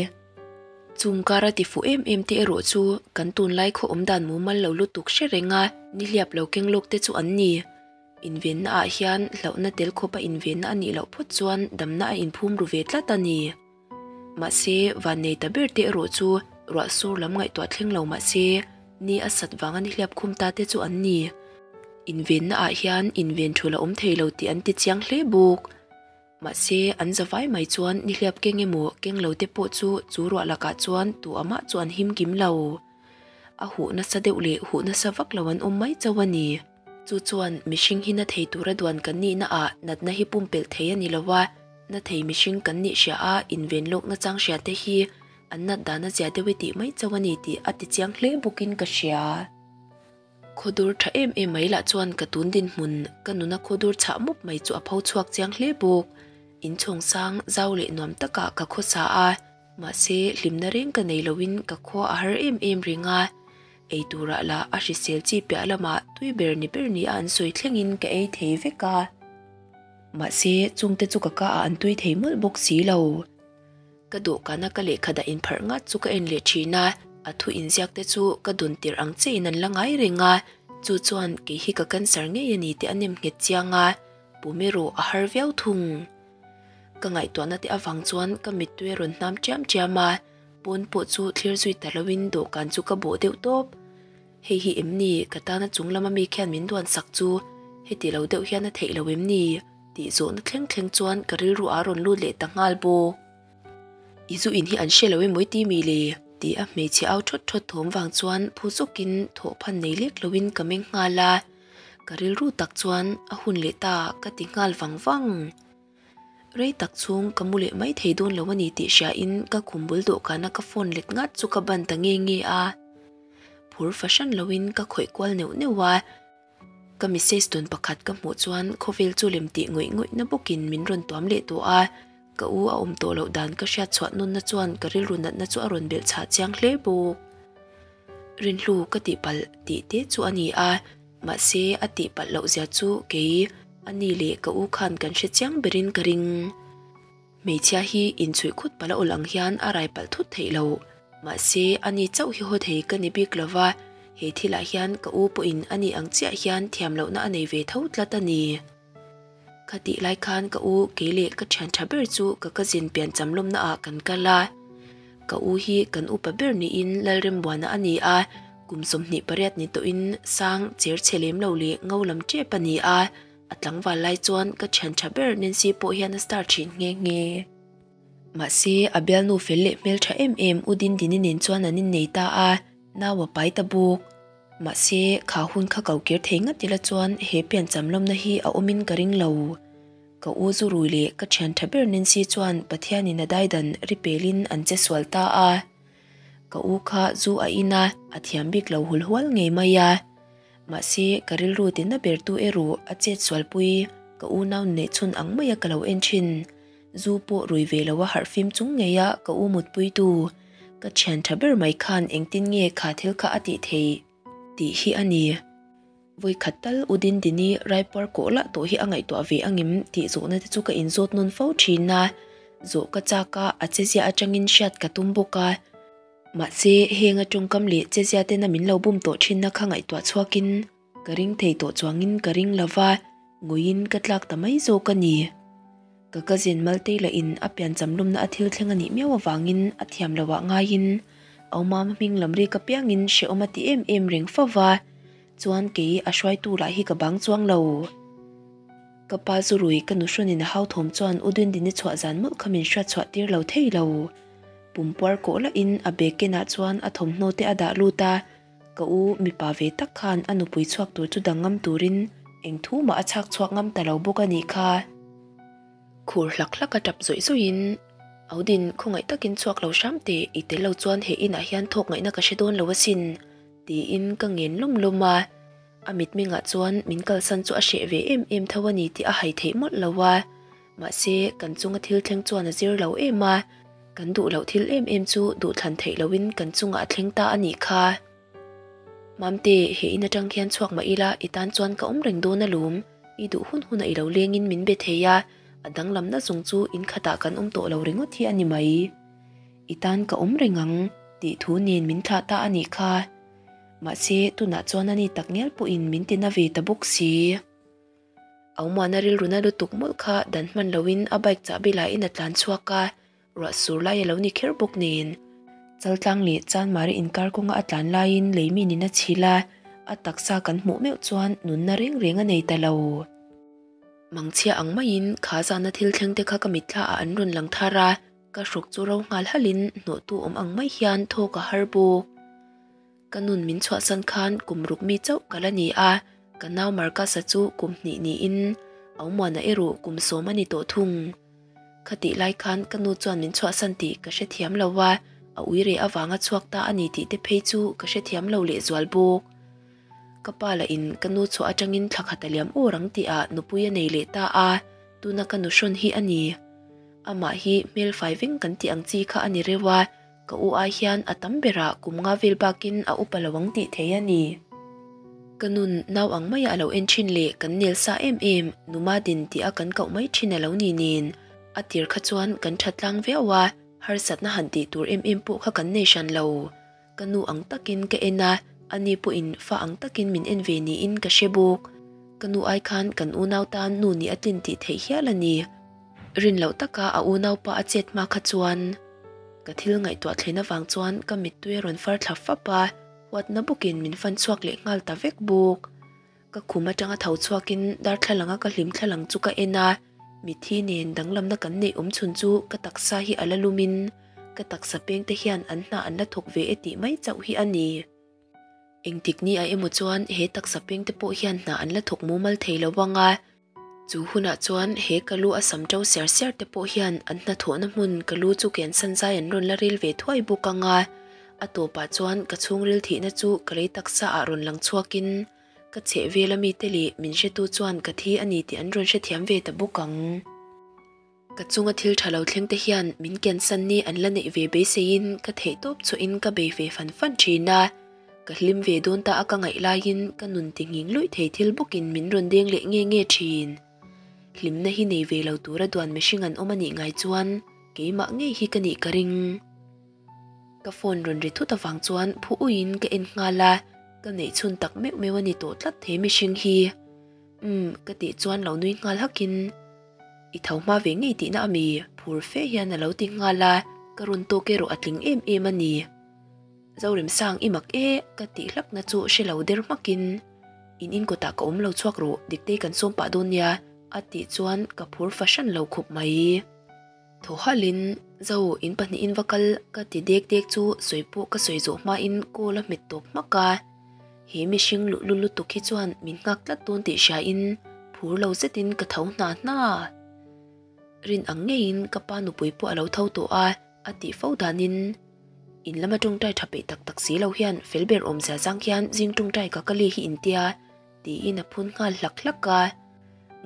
Chung kara ti fuh em em te erawh chu kan tunlai khaw awm dan mumal lo lutuk hre reng a, nihliap lo keng lawk te chu an ni. Invenna ah hian hlauhna tel khawpa invenna a nih loh phawt chuan damna a inphum ru ve tlat a ni. Mahse, vannei ta ber te erawh chu ruah sur lam ngaihtuah thleng lo mahse, ni a sat vanga nihliap khum ta te chu an ni. Invenna ah hian inven thul a awm thei lo tih an ti chiang hle bawk. Mahse, an za vai mai chuan nihliap keng emaw keng lo te pawh chu chu ruah lakah chuan tu amah chu an him kim lo. A huh nasa deuh leh huh nasa vak lo an awm mai chauh a ni. Chu chuan mihring hi na thei tura duan kan nihna ah natna hi pumpelh thei a ni lo a, na thei mihring kan nih hria a inven lawk nachang hria te hi an nat dan a zia deuh e tih mai chauh a ni tih a ti chiang hle bawkin ka hria. Khawdur tha em em mai lah chuan ka tun dinhmun ka nuna khawdur chhah mup mai chu a pho chhuak chiang hle bawk. Inchhawng sang zau leh nuam takah ka khawsa a, mahse hlimna reng ka nei loin ka khua a har em em reng a. Ei turah lah a hrisel chi piah lamah tui ber ni ber nia an sawi thlengin ka ei thei vek a. Mahse chungte chu ka ka ah an tui thei mawlh bawk si lo. Ka dawhkana ka lehkha dah inpharh ngat chu ka en leh thin a, a thu inziak te chu ka dawn tirh ang che in an la ngai reng a, chu chuan kei hi ka cancer ngei a ni tih a nem nghet chiang a, pum erawh a har viau thung. Ka ngaihtuahna te avang chuan ka mittui a rawn hnam chiam chiam a, pawn pawh chu thlir zui ta loin dawhkan chu ka bawh deuh tawp. Hei hi em ni ka tana chung lama mi khian min duan sak chu heti lo deuh hian a theih lo em ni? Tih zawhna thleng thleng chuan ka rilru a rawn lut leh ta nghal bawk. I zu in hi an hre lo emaw i ti mi le? Tih a hmeichhe au thawt thawt thawm vang chuan phu zawkin thawh phan nei lek loin ka meng nghal a, ka rilru tak chuan a hun leh ta ka ti nghal vang vang. Rei tak chhung ka mu leh mai thei dawn lo a ni tih hriain ka khum bul dawhkana ka phone let ngat chu ka ban ta nge nge a. Phur fahran loin ka khawih kual neuh neuh a. Ka message tawn pakhat ka hmuh chuan khawvel chu lem tih ngawih ngawih na bawkin min rawn tuam leh tawh a, ka u a awm tawh loh dan ka hriat chhuah nunna chuan ka rilru natna chu a rawn belh chhah chiang hle bawk. Rinhlu ka tihpalh tih te chu a ni a, mahse a tihpalh loh zia chu kei, a ni leh ka u khan kan hre chiang berin ka ring. Hmeichhia hi inchhuih khut palh a awl ang hian a rai palh thut theih lo. Mahse, ani chauh hi haw thei ka ni bik lo va, he thilah hian ka u pawhin ani ang chiah hian thiam lohna a nei ve tho tlat a ni. Kha tih lai khan ka u kei leh ka thian tha ber chu ka cousin piancham lawmna ah kan kal a. Ka u hi kan upa ber niin Lalrembuana a ni a, kum 28 ni tawhin sang cher chhe lem lo leh ngo lam tep a ni a. A tlangval lai chuan ka thian tha ber Nancy pawh hian a star thin nghe nghe. Mahse, a bialnu fel leh hmeltha em em U Dindini nen chuan an innei ta a, nau a pai ta bawk. Mahse, kha hun kha ko kir thei ngat ila chuan he piancham lawmna hi a awmin ka ring lo. Ka u zu rui leh ka thian tha ber Nancy chuan Pathianin a daidan ri pelin an che sual ta a. Ka u kha zu a in a, a thiam bik lo hul hual ngei mai a. Mahse, ka rilru tina bertu erawh a chet sualpui ka unau neihchhun ang maia ka lo en thin. Zu pawh rui ve lo a harh fim chung ngei a ka u mutpuitu ka thian tha ber mai khan engtin nge kha thil kha a tih theih tih hi a ni. Vawi khat tal U Dindini raipuar kawh lah tawh hi a ngaihtuah ve angem tih zawhna te chu ka inzawt nawn fo thin a, zawh ka chak a, a chezia atangin hriat ka tum bawk a. Mahse, heng a tawngkam leh chezia tena min lo bum tawh thinna kha ngaihtuah chhuakin ka ring thei tawh chuangin ka ring lo va, ngawiin ka tlak ta mai zawk a ni. Ka cousin Maltei lahin a piancham lumna a thil thleng a nih miau avangin a thiam loh ah ngaiin Aumama hming lam rik apiangin hrehawm a ti em em reng fo va, chuan kei a hruaitu lah hi ka bang chuang lo. Ka pa zu rui ka nuhrawnin a hauthawm chuan U Dindini chhuah zan mawlh kha min hriat chhuah tir lo thei lo. Pumpuar kawh lahin a bag kenah chuan a thawmhnaw te a dah lut a, Ka u mipa ve tak khan a nupui chhuak tur chu dang ngam turin eng thu mah a chhak chhuak ngam ta lo bawk a nih kha. Khur hlak hlak a tap zawih zawih in, Audin, khawngaih takin chhuak lo hram teh, i tel lo chuan he inah hian thawk ngaihna ka hre dawn lo asin, tiin ka ngen lawm lawm a. A mitmengah chuan min kalsan chu a hreh ve em em tho a ni tih a hai theih mawlh lo a. Mahse, kan chunga thil thleng chuan a zir lo em a, kan duh loh thil em em chu duhthlan theih lohin kan chungah a thleng ta a nih kha. Mamte, he in atang khian chhuak mah ila i tan chuan ka awm reng dawn alawm, i duh hun hunah i lo lengin min be thei a, a danglamna zawng chu in khatah kan awm tawh lo ringawt hi a ni mai. I tan ka awm reng ang, tih thu nen min thlah ta a nih kha. Mahse, tunah chuan a ni takngial pawhin min ti na ve ta bawk si. Aumuana rilru na lutuk mawlh kha dan hman loin a bike chahbi laiin a tlan chhuak a, ruah sur lai a lo ni kher bawk nen. Chaltlang leh Chanmari inkar kawnga a tlan laiin leimin in a chhil a, a taksa kan hmuh meuh chuan nunna reng reng a nei ta lo. Mangchhia ang maiin kha zana thil thleng te kha ka mitthla ah an rawn lang thar a, ka hruk chu ro nghal halin hnawhtu awm ang mai hian thawk a har bawk. Ka nun min chhuahsan khan kum ruk mi chauh ka la ni a, ka nau Marcus-a chu kum hnih niin Aumuana erawh kum sawm a ni tawh thung. Khatih lai khan ka nu chuan min chhuahsan tih ka hrethiam lo a, a ui reh avanga chhuak ta a ni tih te phei chu ka hrethiam lo lehzual bawk. Ka pa lahin ka nu chhuah atangin thla khat a liam awr ang tihah nupui a nei leh ta a, tuna ka nu hrawn hi a ni. Amah hi hmelfai veng kan tih ang chi kha a ni reuh a, Ka u ai hian a tam berah kum nga vel bakin a upa lo ang tih thei a ni. Ka nun nau ang maia a lo en thin leh kan nel sa em em Numa din tih a kan koh mai thin a lo ni nen. A tir kha chuan kan tha tlang viau a, harsatna han tih tur em em pawh kha kan nei hran lo. Ka nu ang takin ka en a, ani pawhin fa ang takin min en ve niin ka hre bawk. Ka nu ai khan kan unau tan nu nih a tlin tih theih hial a ni. Rin loh taka a unaupa a chet hma kha chuan ka thil ngaihtuah thlen avang chuan ka mittui a rawn far thla fap a, huatna bawkin min fan chhuak leh nghal ta vek bawk. Ka khum atanga tho chhuakin darthlalanga ka hlim thlalang chu ka en a, mitthi nen danglamna kan neih awm chhun chu ka taksa hi a la lumin ka taksa pengte hian an hna an la thawk ve e tih mai chauh hi a ni. Engtik ni ah emaw chuan he taksa pengte pawh hian hna an la thawk mumal thei lo vang a, Chu hunah chuan he ka lu a sam ṭo siar siar te pawh hian an hnathawhna hmun ka lu chu kian san zai an rawn la ril ve thuai bawk ang a, a tawpah chuan ka chhungril thihna chu ka lei taksa ah rawn lang chhuakin ka chheh vel ami te leh min hretu chuan ka thi a ni tih an rawn hrethiam ve ta bawk ang. Ka chunga thil tha lo thleng te hian min kiansan ni an la neih ve beiseiin ka theih tawp chhuahin ka bei ve fan fan thin a. Ka hlim ve dawn ta a ka ngaih laiin ka nun ti nghing luih thei thil bawkin min rawn deng leh nge nge thin. Hlimna hi nei ve lo tura duan mihring an awm a nih ngai chuan keimah ngei hi ka nih ka ring. Ka phone rawn ri thut avang chuan phu uiin ka en nghal a, ka neih chhun tak meuh meuh a ni tawh tlat he mihring hi. Umm ka tih chuan lo nui nghal hakin. I tho hma ve ngei tihna a mi? Phur fe hian a lo ti nghal a, ka rawn tawk erawh a tling em em a ni. Zoremsang i mak e ka tih hlakna chu hre lo der hmakin, In in kawtah ka awm lo chhuak rawh, Diktei kan sawm pah dawn nia a tih chuan ka phur fahran lo khawp mai. Thaw halhin, Zo, in pahnihin va kal ka ti dek dek chu sawi pawh ka sawi zawh hmain call a hmet tawp hmak a. He mihring luhlul lutuk hi chuan min nghak tlat dawn tih hria in phur lo zetin ka tho hna hna. Rin ang ngeiin ka pa nupui pawh a lo tho tawh a, a tih fo danin in lama tawngtai tha peih tak tak si lo hian fel ber awmzia zang hian zing tawngtai ka kali hi intia tiin a phun nghal hlak hlak a.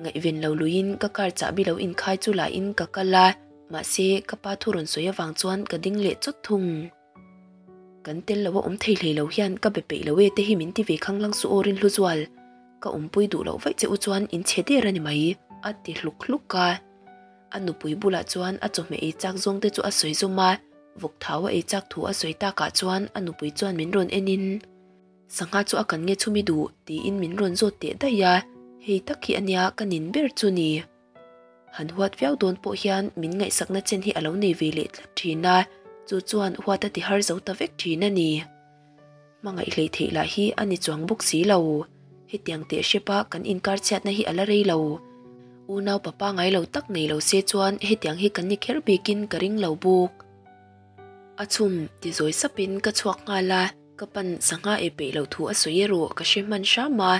Ngaihven lo luiin ka car chahbi lo inkhai chu lahin ka kal a, mahse ka pa thu rawn sawi avang chuan ka ding leh chawt thung. Kan tel lo a awm thei hlei lo hian ka be peih lo e te hi min ti ve khang lang suh aw Rinhlu Zual. Ka awmpui duh loh vaih che u chuan in chhe der a ni mai, a ti hluk hluk a. A nupui bulah chuan a chawhmeh ei chak zawng te chu a sawi zawm a, vawk thau a ei chak thu a sawi takah chuan a nupui chuan min rawn en in, Sangha chu a kan nge chhumi duh? tiin min rawn zawt teh daih a, hei tak hi a nia ka nin ber chu ni. Han huat viau dawn pawh hian min ngaihsakna chen hi a lo nei ve leh tlat thin a, chu chuan huat a ti har zo ta vek thin a ni. Hmangaih hlei theih lah hi a ni chuang bawk si lo. Hetiang teh hrepa kan inkar chhiatna hi a la rei lo. Unau papa ngai lo tak nei lo se chuan hetiang hi kan ni kher bikin ka ring lo bawk. A chhum ti zawi sapin ka chhuak nghal a. Ka pan sangha ei peih loh thu a sawi erawh ka hre hman hram a,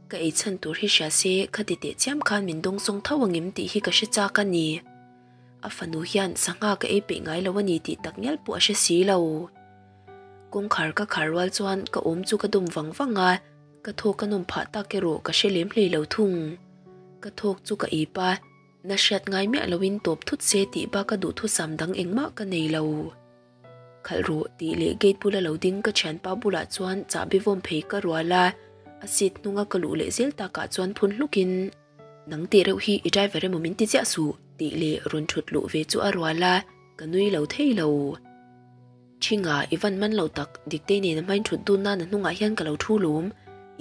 ka ei chhan tur hi hria se khati teh chiam khan min dawngsawng tho angem tih hi ka hre chak a ni. A fanu hian sangha ka ei peih ngai lo a ni tih tak ngial pawh a hre si lo. Kawngkhar ka khar rual chuan ka awm chu ka dawm vang vang a, ka thawk a nawm phah tak erawh ka hre lem hlei lo thung. Ka thawk chu ka ip a, na hriat ngai miah loin tawp thut se tih bak a duhthusam dang engmah ka nei lo. Khalh rawh tih leh gate bula lo ding ka thianpa bulah chuan chahbi vawm phei ka rual a, a seat hnunga ka luh leh zel takah chuan phun hlukin Nang tih reuh hi i driver emaw min ti chiah suh tih leh rawn thut luh ve chu a rual a, ka nui lo thei lo. Thinga i van man lo tak Diktei nen a hmain thut dun nan a hnungah hian ka lo thu lawm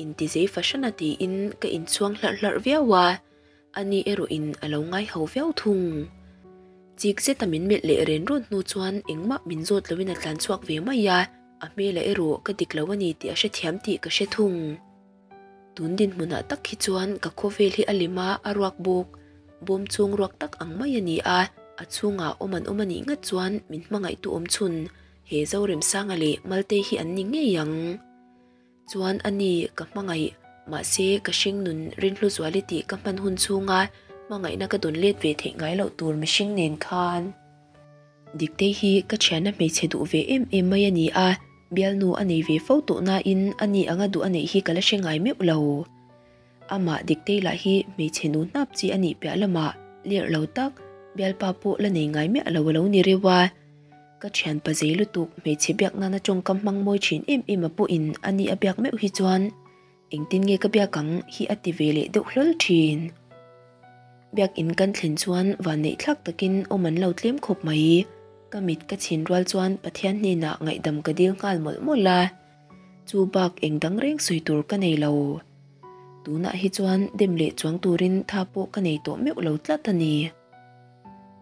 inti zei fahran a tiin ka inchhuang hlarh hlarh viau a. Ani erawhin a lo ngai ho viau thung. Chik zeta min melh leh ren rawn hnu chuan engmah min zawt loin a tlan chhuak ve mai a, a hmelah erawh ka dik lo a ni tih a hrethiam tih ka hre thung. Tun dinhmunah tak hi chuan ka khawvel hi a lim a, a ruak bawk. Bawm chhung ruak tak ang mai a ni a, a chhungah awm an awm a nih ngat chuan min hmangaihtu awm chhun he Zoremsanga leh Maltei hi an ni ngei ang. Chuan a ni, ka hmangaih, mahse ka hringnun rinhlu zuali tih ka hman hun chhunga hmangaihna ka dawn let ve theih ngai loh tur mihring nen khan. Diktei hi ka thianna hmeichhe duh ve em em mai a ni a, bialnu a nei ve fo tawh nain a ni anga duh a neih hi ka la hre ngai meuh lo. Amah Diktei lah hi hmeichhe nu hnap chi a nih piah lamah lerh lo tak, bialpa pawh la nei ngai miah lo a lo ni reuh a. Ka thianpa zei lutuk hmeichhe biak nana tawngkam hmang mawi thin em em a pawhin a ni a biak meuh hi chuan engtin nge ka biak ang hi a ti ve leh deuh hlawl thin. Biak in kan thlen chuan vanneih thlak takin awm an lo tlem khawp mai. Ka mit ka chhin rual chuan Pathian hnenah ngaihdam ka dil nghal mawlh mawlh a. Chu bak eng dang reng sawi tur ka nei lo. Tunah hi chuan dem leh chuang turin tha pawh ka nei tawh meuh lo tlat a ni.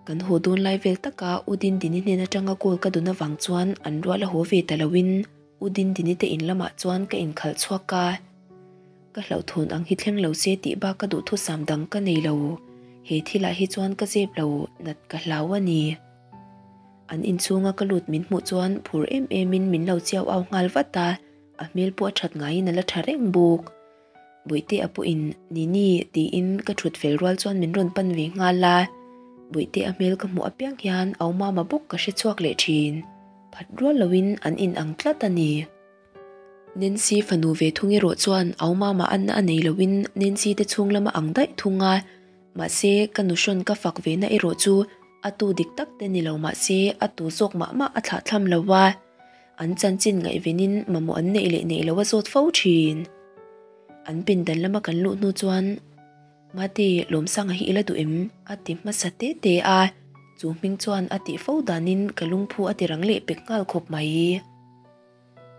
Kan haw dawn lai vel taka U Dindini hnen atanga call ka dun avang chuan an rual a haw ve ta loin U Dindini te in lamah chuan ka inkhalh chhuak a. Ka hlauhthawn ang hi thleng lo se tih bak ka duhthusam dang ka nei lo. He thilah hi chuan ka zep lo nat ka hlau a ni. An inchhunga ka lut min hmuh chuan phur em emin min lo chiau au nghal vat a, a hmel pawh a that ngaiin a la tha reng bawk. Bawihtea pawhin Nini tiin ka thut fel rual chuan min rawn pan ve nghal a, Bawihtea hmel ka hmuh apiang hian au mama bawk ka hre chhuak leh thin. Phat rual loin an in ang tlat a ni. Nancy fanu ve thung erawh chuan au mama anna a nei loin Nancy te chhung lama ang daih thung a, mahse ka nuhrawn ka fak ve na erawh chu a tu dik tak te ni lo mahse a tu zawk mah mah a thlahthlam lo a. An chanchin ngaihvenin mamawh an neih leh neih lo a zawt fo thin. An pindan lama kan luh hnu chuan, Mate, Lawmsanga hi i la duh em? a ti hmasa te te a, chu hming chuan a tih fo danin ka lungphu a ti rang leh pek nghal khawp mai.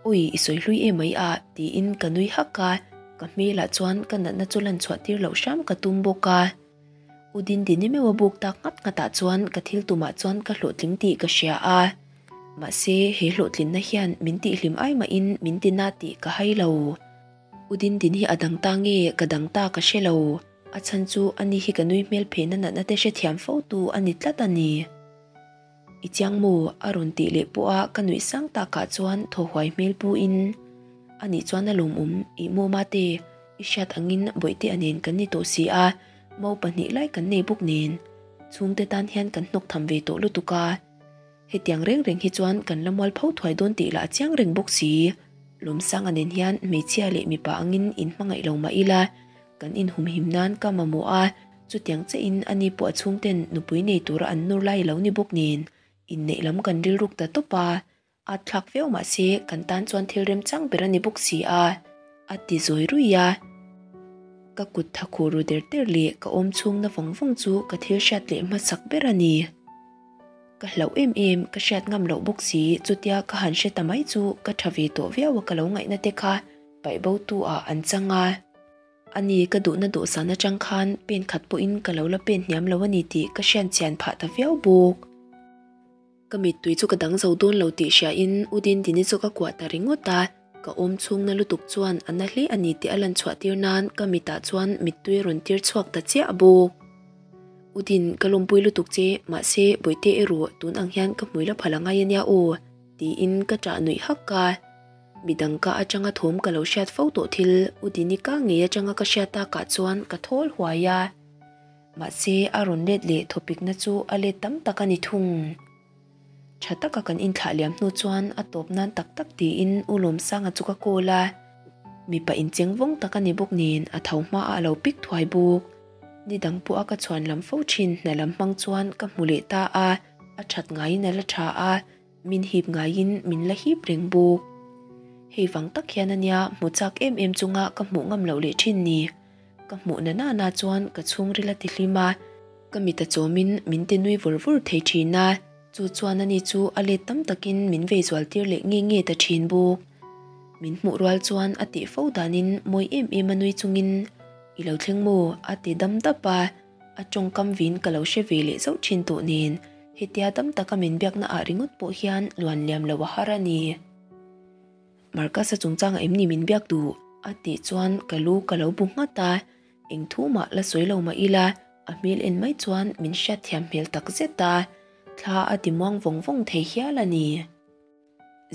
Ui, i sawi hlui em mai a, tiin ka nui hak a, ka hmelah chuan ka natna chu lan chhuah tir loh hram ka tum bawk a. U Dindini meuh a buk tak nghat nghatah chuan ka thil tumah chuan ka hlawhtling tih ka hria a. Mahse, he hlawhtlinna hian min tihhlim ai mahin min tina tih ka hai lo. U Dindin hi a dang ta nge ka dang ta ka hre lo. A chhan chu ani hi ka nui hmel phehna natna te hrethiam fo tu a ni tlat a ni. I chiang maw? a rawn tih leh pawha ka nuih sang takah chuan thaw huai hmel pu in. Anih chuan a lawmawm, ih maw mate, i hriat angin Bawihtea nen kan ni tawh si a, mau pahnih lai kan nei bawk nen. Chhungte tan hian kan hnawk tham ve tawh lutuk a. Hetiang reng reng hi chuan kan la mual pho thuai dawn tih lah a chiang reng bawk si. Lawmsanga nen hian hmeichhia leh mipa angin inhmangaih lo mah ila, kan inhumhim nan ka mamawh a, chutiang chiahin ani pawh a chhungten nupui nei tura an nur lai lo ni bawk nen, inneih lam kan rilruk ta tawp a, at thlak viau mah se kan tan chuan thil remchang ber a ni bawk si a, a ti zawi ruih a. Ka kut tha khuh ru der der leh ka awm chhungna vawng vawng chu ka thil hriat leh hmasak ber a ni. Ka hlauh em em, ka hriat ngam loh bawk si, chutia ka han hre ta mai chu ka tha ve tawh viau a ka lo ngaihna te kha paih bo tu ah an chang a. Ani ka duhna dawhsan atang khan pen khat pawhin ka lo la pen hniam lo a ni tih ka hriat chian phah ta viau bawk. Ka mittui chu ka dang zo dawn lo tih hria in U Dindini chu ka kuah ta ringawt a, ka awm chhungna lutuk chuan a na hle a ni tih a lan chhuah tir nan ka mitah chuan mittui a rawn tir chhuak ta chiah bawk. U Din, ka lawmpui lutuk che, mahse Bawihte erawh tun ang hian ka hmui la phal a ngai a nia aw, tiin ka ṭah nuih hak a. Midang ka atanga thawm ka lo hriat fo tawh thil U Dini ka ngei atanga ka hriat takah chuan ka thawl huai a. Mahse a rawn let leh thawpikna chu a let tam tak a ni thung. Tha taka kan inthlah liam hnu chuan a tawp nan tak tak tiin U Lawmsanga chu ka call a. Mipa incheng vawng tak a ni bawk nen a tho hmaah a lo pik thuai bawk. Ni dang pawha ka chhuan lam fo thin hna lam hmang chuan ka hmu leh ta a, a that ngaiin a la tha a, min hip ngaiin min la hip reng bawk. Hei vang tak hian a nia hmu chak em em chunga ka hmuh ngam loh leh thin ni. Ka hmuh na nana chuan ka chhungril a ti hlim a, ka mit a chawmin min ti nui vur vur thei thin a, chu chuan ani chu a let tam takin min vei zual tir leh nge nge ta thin bawk. Min hmuh rual chuan a tih fo danin mawi em em a nui chungin, I lo thleng maw? a ti dam dap a, a tawngkam vin ka lo hre ve leh zauh thin tawh nen, hetia dam taka min biakna ah ringawt pawh hian luan liam lo a har a ni. Marcus-a chungchangah em ni min biak duh? a tih chuan ka lu ka lo bu nghat a, eng thu mah la sawi lo mah ila a hmel en mai chuan min hriatthiam hmel tak zet a, thla a ti muang vawng vawng thei hial a ni.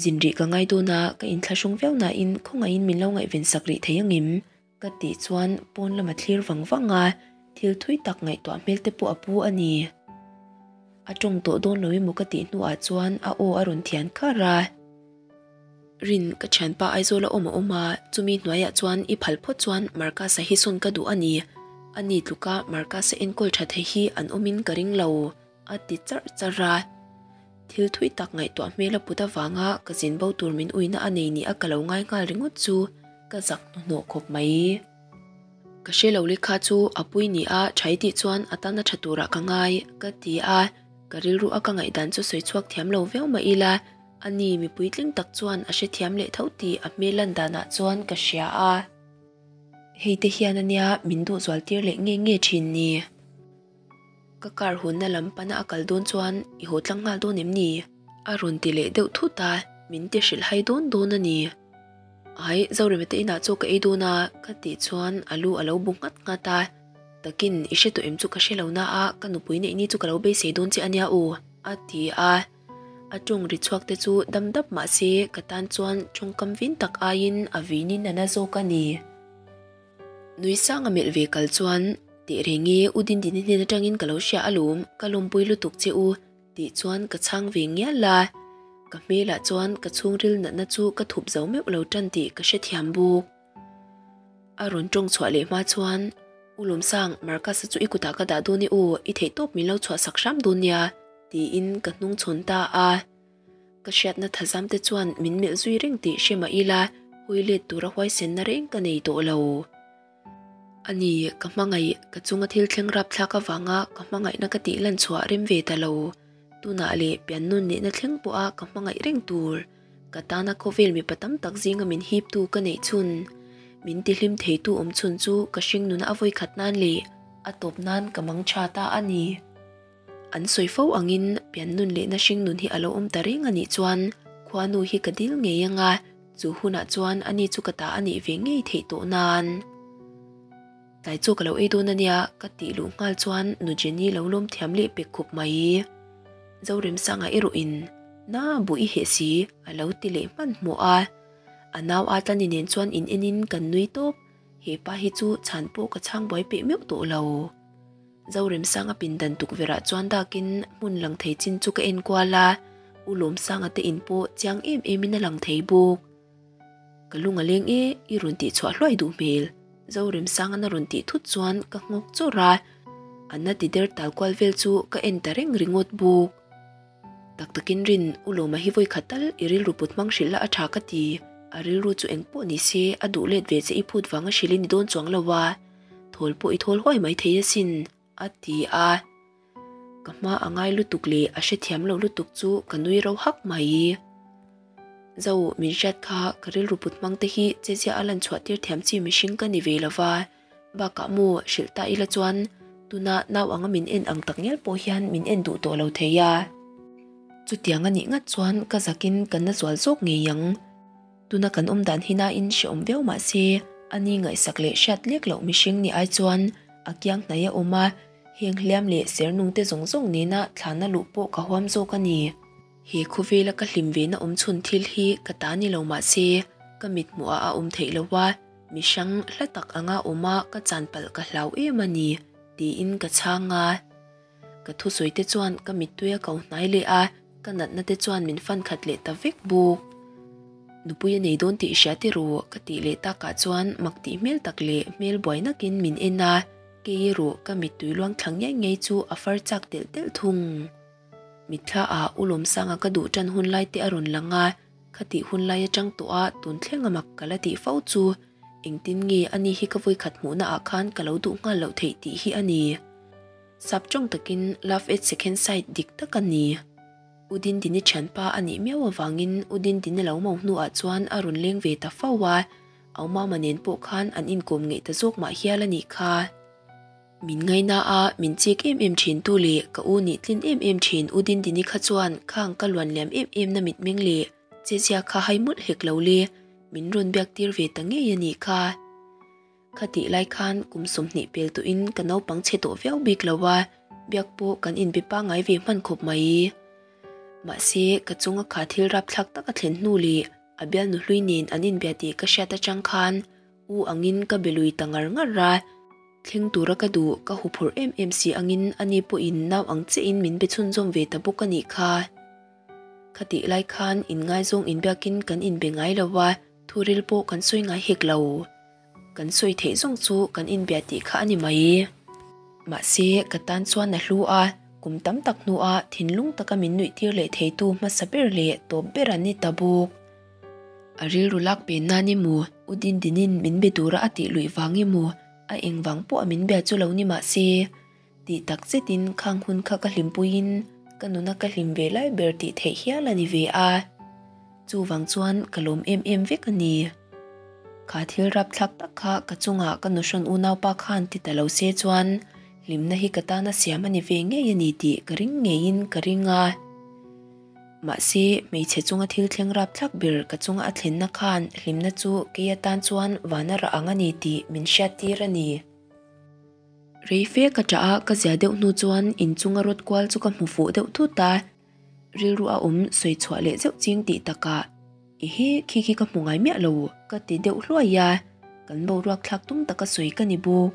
Zin rih ka ngai dawn a, ka inthlahrung viau nain khawngaihin min lo ngaihven sak rih thei angem? Ka tih chuan pawn lama thlir vang vang a, thil thui tak ngaihtuah hmel te pawh a pu a ni. A tawng tawh dawn lo emaw ka tih hnuah chuan a aw a rawn thian kar a. Rin, ka thianpa Aizawl a awm a awm a, chumi hnuaiah chuan i phal phawt chuan Marcus-a hi sawn ka duh a ni. Ani tluka Marcus-a enkawl tha thei hi an awmin ka ring lo, a ti charh charh a. Thil thui tak ngaihtuah hmel a put avanga ka zin bo tur min uina a nei nia ka lo ngai nghal ringawt chu ka zak hnuhnawh khawp mai. Ka hre lo lekha chu a pui ni a tha i tih chuan a tana tha turah ka ngai, ka ti a. Ka rilru a ka ngaihdan chu sawi chhuak thiam lo viau mah ila, ani mi puitling tak chuan a hrethiam leh tho tih a hmel lan danah chuan ka hria a. Hei te hian ania min duh zual tir leh nge nge thin ni. Ka car hunna lam pana a kal dawn chuan i haw tlang nghal dawn em ni? A rawn ti leh deuh thut a, min ti hrilh hai dawn dawn a ni. Ai, Zorema te inah chaw ka ei dawn a, ka tih chuan a lu a lo bu nghat nghat a. Takin, i hre tawh em chu ka hre lo na a, ka nupui neih ni chu ka lo beisei dawn che a nia aw, a ti a. A tawng ri chhuak te chu dam dap mah se ka tan chuan tawngkam vin tak aiin a vinin a na zawk a ni. Nui sang a melh ve kal chuan, Teh reng e, U Dindini hnen atangin ka lo hria alawm, ka lawmpui lutuk che u, tih chuan ka chhang ve ngial a. Ka hmelah chuan ka chhungril natna chu ka thup zo meuh lo tan tih ka hrethiam bawk. A rawn tawng chhuah leh hma chuan, U Lawmsang, Marcus-a chu i kutah ka dah dawn e aw, i theihtawp min lo chhuah sak hram dawn nia, tiin ka hnung chhawn ta a. Ka hriatna thazam te chuan min melh zui reng tih hre mah ila, hawi let tura huaisenna reng ka nei tawh lo. A ni, ka hmangaih, ka chunga thil thleng rapthlak avanga ka hmangaihna ka tih lan chhuah rem ve ta lo. Tunah leh piannun nihna thleng pawha ka hmangaih reng tur, ka tana khawvel mipa tam tak zinga min hiptu ka neih chhun, min tihlim theitu awm chhun chu ka hringnuna a vawikhat nan leh a tawp nan ka mang tha ta a ni. An sawi fo angin piannun lehna hringnun hi a lo awm ta reng a nih chuan khuanu hi ka dil ngei ang a, chu hunah chuan ani chu ka ta a nih ve ngei theih tawh nan. Tlai chu ka lo ei dawn a nia ka tih luh nghal chuan nu Jenny lo lawm thiam leh pek khup mai. Zoremsanga erawhin, Na buh i heh si a lo ti leh hmanhmawh a. A nau Atlani nen chuan in enin kan nui tawp, he pa hi chu chhan pawh ka chhang buai peh meuh tawh lo. Zoremsanga pindan tukverh ah chuan dakin hmun lang thei chin chu ka en kual a, U Lawmsanga te in pawh chiang em em in a lang thei bawk. Ka lung a leng e, i rawn tih chhuah hluai duh hmel. Zoremsangan a rawn tih thut chuan ka nghawk chawrh a, a na ti der tal kual vel chu ka en ta reng ringawt bawk. Tak takin rin, U Lawma hi vawi khat tal i rilru put hmang hrilh la a tha ka ti. A rilru chu eng pawh ni se, a duh let ve che i phut vang a hrilh i ni dawn chuang lo a, thawl pawh i thawl huai mai thei asin, a ti a. Ka hma a ngai lutuk leh a hrethiam lo lutuk chu ka nui ro hak mai. Zo, min hriat kha ka rilru put hmang te hi che ziah a lan chhuah tir thiam chi mihring ka ni ve lo va, bakah maw hrilh ta ila chuan tuna nau anga min en ang tak ngial pawh hian min en duh tawh lo thei a. Chutiang a nih ngat chuan ka zakin ka na zual zawk ngei ang. Tuna kan awm dan hi nain hrehawm viau mah se, a ni ngaihsak leh hriat lek loh mihring ni ai chuan a kiang hnaih a awm a, heng hliam leh ser nung te zawng zawng nena thlana luh pawh ka huam zawk a ni. He khawvela ka hlim ve na awm chhun thil hi ka ta ni lo mah se, ka mit hmuhah a awm theih lo a, mi hrang hla tak anga awm a ka chan palh ka hlau em a ni, tiin ka chhang a. Ka thusawi te chuan ka mittui a ko hnai leh a, ka natna te chuan min fan khat leh ta vek bawk. Nupui a nei dawn tih i hria tiraw? ka tih leh takah chuan mak tih hmel tak leh hmel buai nakin min en a, kei erawh ka mittui luang thla ngiai ngiai chu a far chak telh telh thung. Mitthla ah U Lawmsanga ka duh tan hun lai te a rawn lang a, khatih hun lai atang tawh a tun thleng a mak ka la tih fo chu engtin nge ani hi ka vawikhat hmuhna ah khan ka lo duh nghal loh theih tih hi a ni. Sap tawng takin love at second sight dik tak a ni. U Dindini thianpa a nih miau avangin U Dindini lo mo hnuah chuan a rawn leng ve ta fo a, Au Mama nen pawh khan an inkawm ngeih ta zawk mah hial a nih kha. Min ngaina a, min chik em em thin tu leh ka u nih tlin em em thin U Dindini kha chuan khang ka luan liam em em na mitmeng leh chezia kha hai mawlh hek lo le, min rawn biak tir ve ta ngei a nih kha. Khatih lai khan kum 20 pel tawhin ka naupang chhe tawh viau bik lo a, biak pawh kan inbe pangngai ve hman khawp mai. Mahse, ka chunga kha thil rapthlak tak a thlen hnu leh a bialnu hlui nen an inbia tih ka hriat atang khan U angin ka be lui ta ngar ngar a, thleng tura ka duh ka huphurh em em si angin ani pawhin nau ang chiahin min be chhunzawm ve ta bawk a nih kha. Khatih lai khan inngaizawng inbiakin kan inbe ngai lo a, thuril pawh kan sawi ngai hek lo. Kan sawi theih zawng chu kan inbia tih kha a ni mai. Mahse, ka tan chuan a hlu a, kum tam tak hnua thinlung taka min nuih tir leh theitu hmasa ber leh tawp ber an ni ta bawk. A rilru lak pen nan emaw, U Dindinin min be tura a tih luih vang emaw, a eng vang pawh a min bia chu lo ni mah se, tih tak zetin khang hun kha ka hlimpuiin ka nuna ka hlim ve lai ber tih theih hial a ni ve a. Chuvang chuan ka lawm em em vek a ni. Kha thil rapthlak tak kha ka chungah ka nuhrawn unaupa khan ti ta lo se chuan hlimna hi ka tana siam a ni ve ngei a ni tih ka ring ngeiin ka ring a. Mahse, hmeichhe chunga thil thleng rapthlak ber ka chunga a thlenna khan hlimna chu kei atan chuan vana rah ang a ni tih min hriattir a ni. Rei fe ka ṭah a, ka zia deuh hnu chuan inchunga rawt kual chu ka hmu fuh deuh thut a, rilru a awm sawi chhuah leh zeuh ching tih takah, Ehe, khi khi ka hmu ngai miah lo, ka ti deuh hluai a, kan boruak thlak tum taka sawi ka ni bawk.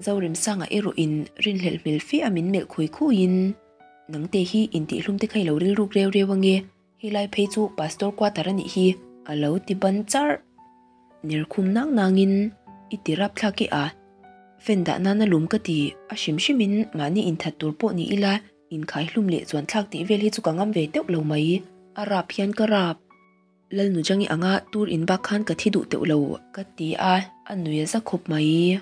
Zoremsanga erawhin rinhlelh hmel fe a min melh khawi khawiin, Nangte hi intihhlum te kha i lo rilruk reu reu ange, helai phei chu Pastor quarter a nih hi, a lo ti ban charh. Ner khum nang nangin i ti rapthlak e a, fan dah nana lum ka ti, a hrim hrimin mahni inthat tur pawh ni ila inkhaihlum leh chuanthlak tih vel hi chu ka ngam ve teuh lo mai, a rap hian ka rap. Lalnujangi anga tur in bak khan ka thi duh teuh lo ka ti a, a nui a za khawp mai.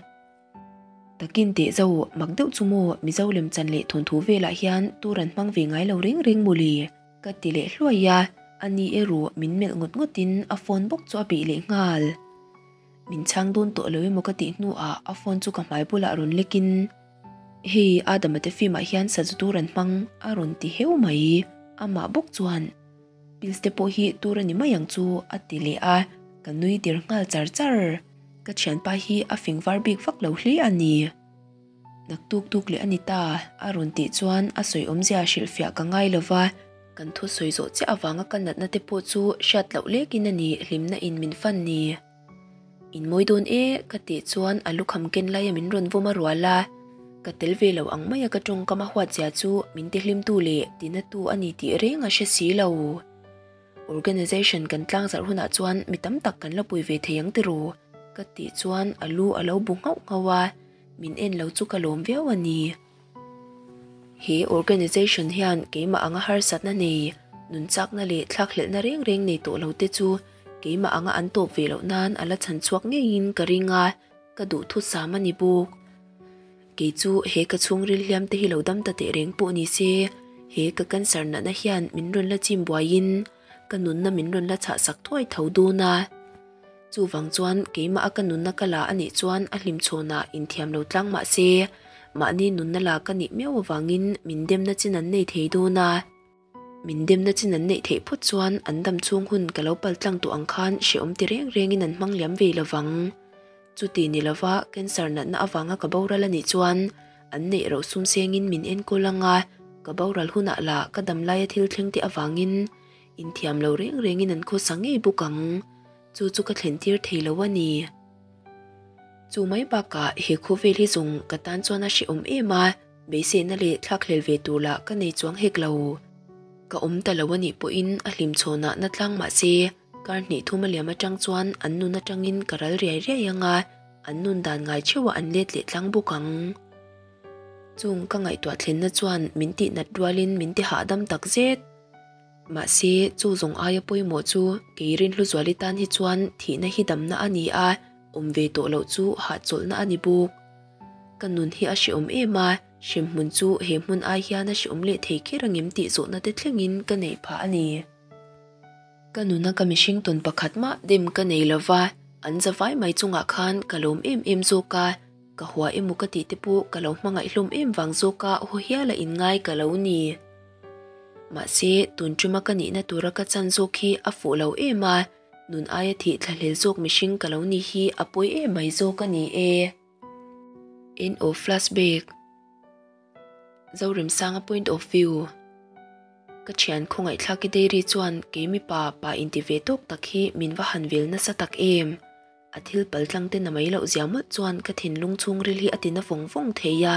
Takin teh zo, mak deuh chu maw Mizo lemchan leh thawnthu velah hian tur an hmang ve ngai lo reng reng mawle ka ti leh hluai a, ani erawh min melh ngawt ngawtin a phone bawk chu a bih leh nghal. Min chhang dawn tawh lo emaw ka tih hnuah a phone chu ka hmai bulah rawn lekin Hei Adama te film ah hian sazu tur an hmang a rawn ti heu mai, amah bawk chuan Pills te pawh hi tur a ni mai ang chu a ti leh a, ka nui dir nghal char char. Ka thianpa hi a fing var bik vak lo hle a ni. Naktuk tuk leh a ni ta, a rawn tih chuan a sawi awmzia hrilhfiah ka ngai lo va. Kan thusawi zawh chiah avanga ka natna te pawh chu hriat loh lekin a ni hlimna in min fan ni. In mawi dawn e ka tih chuan a lukham ken laia min rawn vawm a rual a, ka tel ve lo ang maia ka tawngkam a huat zia chu min ti hlimtu leh tinatu a ni tih reng a hre si lo. Organisation kan tlangzarh hunah chuan mi tam tak kan la pui ve thei ang tiraw? Ka tih chuan a lu a lo bu nghauh nghauh a, min en lo chu ka lawm viau a ni. He organisation hian keimah anga harsatna nei, nunchakna leh thlakhlelhna reng reng nei tawh lo te chu keimah anga an tawp ve loh nan a la chhan chhuak ngeiin ka ring a, ka duhthusam a ni bawk. Kei chu he ka chhungril hliam te hi lo dam ta teh reng pawh ni se, he ka cancer natna hian min rawn la chim buaiin ka nunna min rawn la chhah sak thuai tho dawn a. Chuvang chuan keimah a ka nunna ka la a nih chuan a hlimchhawnah inthiam lo tlang mah se, mahni nunna la ka nih miau avangin min demna chin an nei thei dawn a. Min demna chin an neih theih phawt chuan an dam chhung hun ka lo pal tlang tawh ang khan hrehawm ti reng rengin an hmang liam ve lovang. Chuti ni lova cancer natna avanga ka boral a nih chuan an neih roh sum sengin min enkawl ang a, ka boral hunah lah ka dam laia thil thleng te avangin inthiam lo reng rengin an khawsa ngei bawk ang. Chu chu ka thlen tir thei lo a ni. Chu mai bakah he khawvel hi zawng ka tan chuan a hrehawm em a, Beiseina leh thlakhlel ve tur lah ka nei chuang hek lo. Ka awm ta lo a nih pawhin a hlimchhawnah na tlang mah se, kar hnih thum a liam atang chuan an nun atangin ka ral riai riai ang a, an nun dan ngai theuhah an let leh tlang bawk ang. Chung ka ngaihtuah thlenna chuan min tihnat rualin min ti hahdam tak zet. Mahse, chu zawng aia pawimawh chu kei Rinhluzuali tan hi chuan thihna hi damna a ni a, awm ve tawh loh chu hahchawlhna a ni bawk. Ka nun hi a hrehawm em a, hremhmun chu he hmun ai hian a hrehawm leh thei kher angem tih zawhna te thlengin ka neih phah a ni. Ka nuna ka mihring tawn pakhat mah dem ka nei lo va, an za vai mai chungah khan ka lawm em em zawk a, ka hua emaw ka tih te pawh ka lo hmangaih hlawm em vang zawk a haw hial a inngai ka lo ni. Mahse, tun tuma ka nihna tura ka chan zawk hi a fuh lo em a, Nun aia thih thlahlel zawk mihring ka lo ni hi a pawi em mai zawk a ni e. End of flashback. Zoremsanga point of view. Ka thian khawngaihthlaki dairy chuan kei mipa pa inti ve tawk tak hi min va han vel nasa tak em. A thil pal tlang te na mai loh zia mawlh chuan ka thinlung chhungril hi a ti na vawng vawng thei a.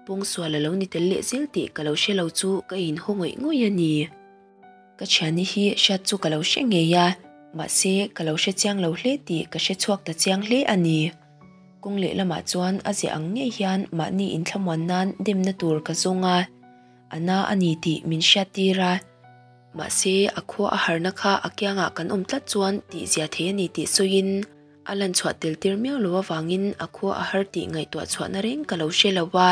Pawngsual a lo ni tel leh zel tih ka lo hre lo chu ka inhaw ngawih ngawih a ni. Ka thiani hi hriat chu ka lo hre ngei a, mahse ka lo hre chiang lo hle tih ka hre chhuak ta chiang hle a ni. Kawng leh lamah chuan a ziah ang ngei hian mahni inthlamuan nan demna tur ka zawng a, a na a ni tih min hriat tir a. Mahse a khua a harna kha a kiangah kan awm tlat chuan tih zia thei a ni tih sawiin a lan chhuah tel tir miau lo avangin a khua a har tih ngaihtuah chhuahna reng ka lo hre lo a.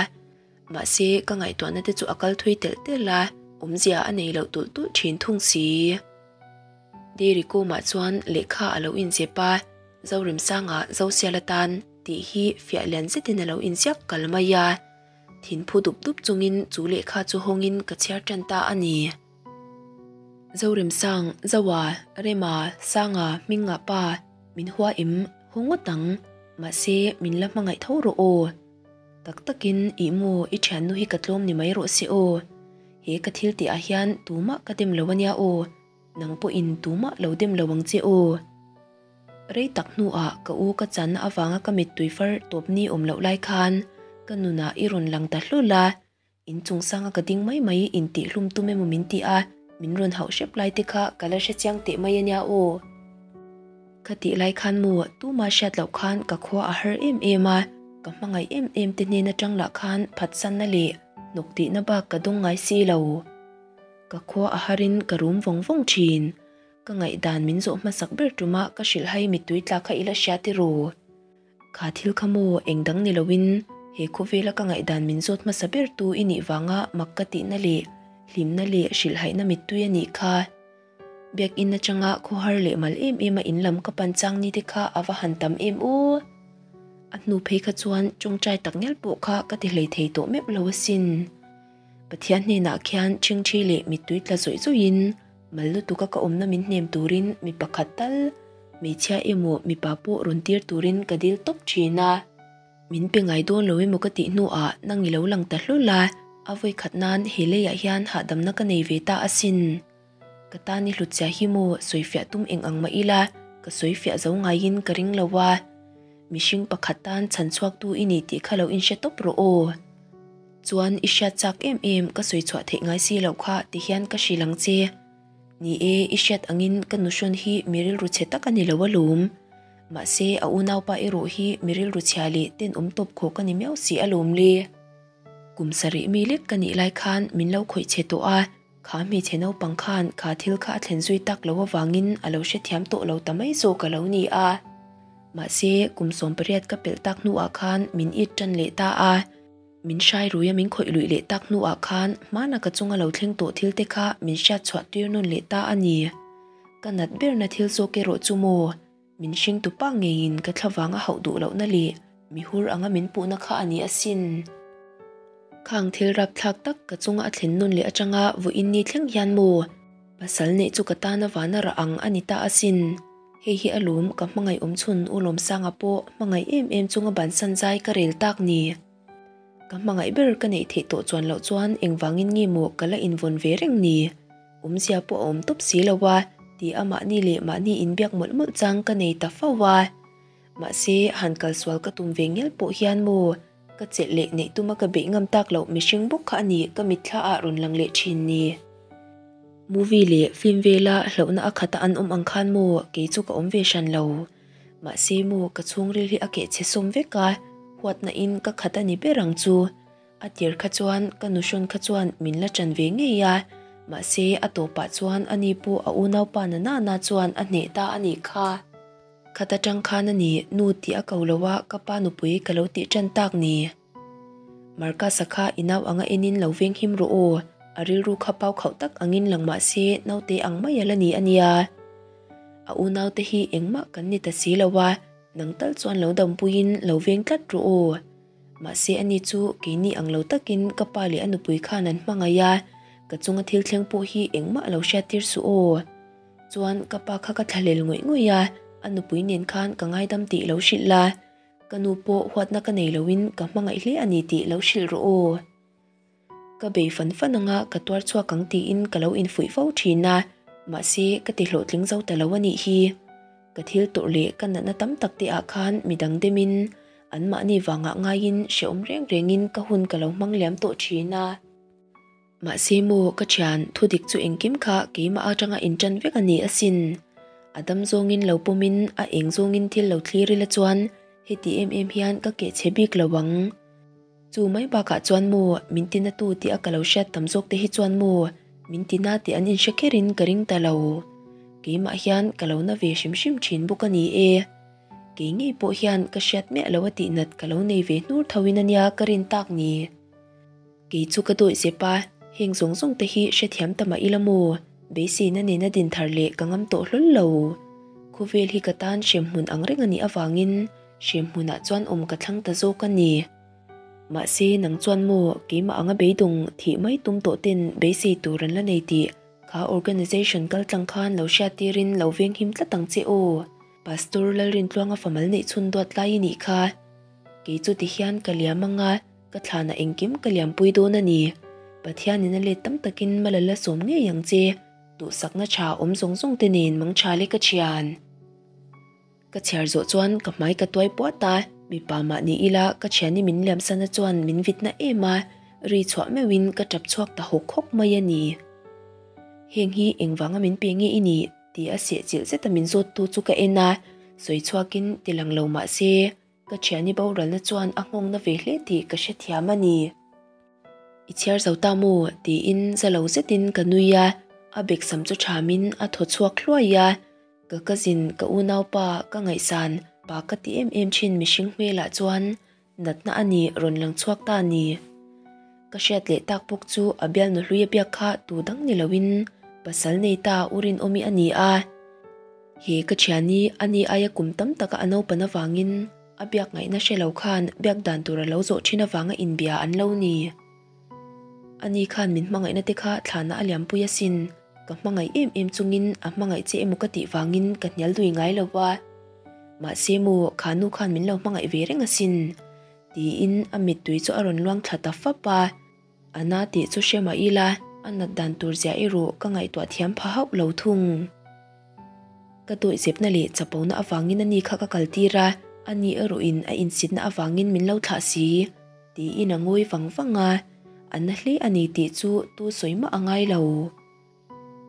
Mahse, ka ngaihtuahna te chu a kal thui telh telh a, awmzia a nei loh tulh tulh thin thung si. Dairy Comah chuan lehkha a lo inzep a, Zoremsanga Zosial atan tih hi fiah lian zetin a lo inziak kal mai a. Thinphu dup dup chungin chu lehkha chu hawngin ka chhiar tan ta a ni. Zoremsang, Zoa, Rema, Sanga, Hminga pa, min hua em, haw ngawt ang. Mahse, min la hmangaih tho rawh aw. Tak takin ih maw i thiannu hi ka tlawm ni mai rawh se aw. He ka thil tih ah hian tumah ka dem lo ania aw, nang pawhin tumah lo dem lo ang che aw. Rei tak hnuah ka u ka channa avanga ka mittui far tawp ni awm loh lai khan ka nunah i rawn lang ta hlul a, In chung sanga ka ding mai mai in tih hlum tum emaw min ti a, min rawn hauh hrep lai te kha ka la hre chiang teh mai ania aw. Ka tih lai khan maw tuma hriat loh khan ka khua a har em em a, ka hmangaih em em te hnen atang lah khan phatsanna leh hnawk tihna bak ka dawng ngai si lo. Ka khua a harin ka rum vawng vawng thin. Ka ngaihdan min zawh hmasak ber tuma ka hrilhhai mittui tla kha ila hria tiraw. Kha thil kha maw eng dang ni loin he khawvela ka ngaihdan min zawt hmasa ber tu i nih vanga mak ka tihna leh hlimna leh hrilhhaihna mittui a nih kha. Biakinn atanga khawhar leh mal em em a in lam ka pan chang ni te kha a va han tam em aw. A hnu phei kha chuan tawngtai tak ngial pawh kha ka ti hlei thei tawh meuh lo asin. Pathian hnenah khian ṭhingṭhi leh mittui tla zawih zawihin mal lutuka ka awmna min hnem turin mi pakhat tal, hmeichhia emaw mipa pawh rawn tir turin ka dil tawp ṭhin a. Min pe ngai dawn lo emaw ka tih hnuah nang i lo lang ta hlul a, A vawi khat nan he leiah hian hahdamna ka nei ve ta asin. Ka tan i hlutzia hi maw sawifiah tum eng ang mah ila ka sawifiah zo ngaiin ka ring lo a. Mihring pakhat tan chhan chhuaktu i ni tih kha lo inhre tawp rawh aw. Chuan i hriat chak em em ka sawi chhuah theih ngai si loh kha ti hian ka hrilh ang che. Ni e, i hriat angin ka nuhrawn hi mi rilru chhe tak a ni lo alawm. Mahse a unaupa erawh hi mi rilru chhia leh tenawm tawp khawk a ni miau si alawm le. Kum sarih mi lek ka nih lai khan min lo khawih chhe tawh a, kha hmeichhe naupang khan kha thil kha a thlen zui tak lo avangin a lo hrethiam tawh lo ta mai zawk a lo ni a. Mahse, kum 18 ka pelh tak hnuah khan min it tan leh ta a, min hrai rui a min khawih luih leh tak hnuah khan hmana ka chunga lo thleng tawh thil te kha min hriat chhuah tir nawn leh ta a ni. Ka nat berna thil zawk erawh chu maw? Min hringtu pa ngeiin ka thlavang a hauh duh lohna leh mi hur anga min puhna kha a ni asin. Khang thil rapthlak tak ka chunga a thlen nawn leh atanga vawiin ni thleng hian maw pasal neih chu ka tana vana rah ang a ni ta asin. Hei hi a lawm ka hmangaih awm chhun U Lawmsanga pawh hmangaih em em chunga bansan zai ka rel tak ni. Ka hmangaih ber ka neih theih tawh chuan loh chuan engvangin nge maw ka la invawn ve reng ni? Awmzia pawh a awm tawp si lo a, ti a mahni leh mahni inbiak mawlh mawlh chang ka nei ta fo a. Mahse, han kalsual ka tum ve ngial pawh hian maw, ka chelh leh neih tuma ka beih ngam tak loh mihring bawk kha a ni ka mitthla ah rawn lang leh thin ni. Movie leh film vela hlauhna a khata an awm ang khan maw kei chu ka awm ve hran lo. Mahse maw ka chhungril hi a keh chhe sawm vek a, huatna in ka khat a ni ber ang chu. A tir kha chuan ka nuhrawn kha chuan min la ṭan ve ngei a, mahse a tawpah chuan ani pawh a unaupa na nana chuan a hneh ta a nih kha. Khat aṭang khan a ni nu tih a ko lo a ka pa nupui ka lo tih ṭan tak ni. Marcus-a kha i nau anga enin lo veng him rawh aw, a rilru kha pau khauh tak angin lang mahse naute ang mai a la ni a nia. A unaute hi engmah kan ni ta si lo a, nang tal chuan lo dampuiin lo veng tlat rawh aw. Mahse ani chu keini ang lo takin ka pa leh a nupui khan an hmangaih a, ka chunga thil thleng pawh hi engmah lo hriattir suh aw. Chuan ka pa kha ka thlahlel ngawih ngawih a, a nupui nen khan ka ngaidam tih lo hrilh la, ka nu pawh huatna ka nei loin ka hmangaih hle a ni tih lo hrilh rawh aw. Ka bei fan fan anga ka tuar chhuak ang tiin ka lo infuih fo thin a, mahse ka ti hlawhtling zo ta lo a nih hi. Ka thil tawrh leh ka natna tam tak te ah khan midang demin anmahni vangah ngaiin hrehawm reng rengin ka hun ka lo hmang liam tawh thin a. Mahse maw ka thian thudik chu engkim kha keimah atanga intan vek a ni asin. A dam zawngin lo pawmin a eng zawngin thil lo thlir ila chuan heti em em hian ka keh chhe bik lo ang. Chu mai bakah chuan maw min tina tu tih a ka lo hriat tam zawk te hi chuan maw min tina tih an inhre kherin ka ring ta lo. Keimah hian ka lo na ve hrim hrim thin bawk a ni e. Kei ngei pawh hian ka hriat miah lo a tihnat ka lo nei ve hnur tho in ania ka rin tak ni. Kei chu ka dawih zep a, heng zawng zawng te hi hrethiam ta mah ila maw? Beiseina nena din thar leh ka ngam tawh hlawl lo. Khawvel hi ka tan hremhmun ang reng a nih avangin hremhmunah chuan awm ka thlang ta zawk a ni. Mahse nang chuan maw keimah anga beidawng thih mai tum tawh ten beisei tur an la nei tih kha organisation kal tlang khan lo hriattirin lo venghim tlat ang che aw. Pastor Lalrintluanga famal neih chhun duat lai i nih kha. Kei chu ti hian ka liam anga ka thlanah engkim ka liampui dawn a ni. Pathianin a let tam takin mal a la sawm ngei ang che. Duhsakna tha awm zawng zawng te nen mang tha le ka thian. Ka chhiar zawh chuan ka hmai ka tuai puat a, mipa mah ni ila ka thiani min liamsana chuan min vitna em a, ri chhuah meuhin ka tap chhuak ta hawk hawk mai a ni. Heng hi engvanga min pe nge i nih? Ti a sehchilh zeta min zawttu chu ka en a, sawi chhuakin ti lang lo mah se, ka thiani boralna chuan a nghawngna ve hle tih ka hrethiam a ni. I chhiar zo ta maw? tiin za lo zetin ka nui a, a beksam chu thamin a thaw chhuak hluai a, ka cousin ka unaupa ka ngaihsan pa ka ti em em thin mihring hmelah chuan Natna a ni rawn lang chhuak ta a ni. Ka hriat leh tak bawk chu a bialnu hlui a biak kha tu dang ni loin pasal nei ta u Rinawmi a ni a. He ka thiani a ni aia kum tam taka a naupan avangin a biak ngaihna hre lo khan biak dan tur a lo zawh thin avanga inbia an lo ni. Ani khan min hmangaihna te kha thlana a liampui asin, ka hmangaih em em chungin a hmangaih che emaw ka tih vangin ka hnial dui ngai lo va. Mahse maw kha nu khan min lo hmangaih ve reng asin, tiin a mittui chu a rawn luang thla ta fap a. A na tih chu hre mah ila, a nat dan tur zia erawh ka ngaihtuah thiam pha hauh lo thung. Ka dawihzepna leh chapona avangin ani kha ka kaltir a, ani erawhin a insitna avangin min lo thlah si, tiin a ngawi vang vang a, a na hle a ni tih chu tu sawi mah a ngai lo.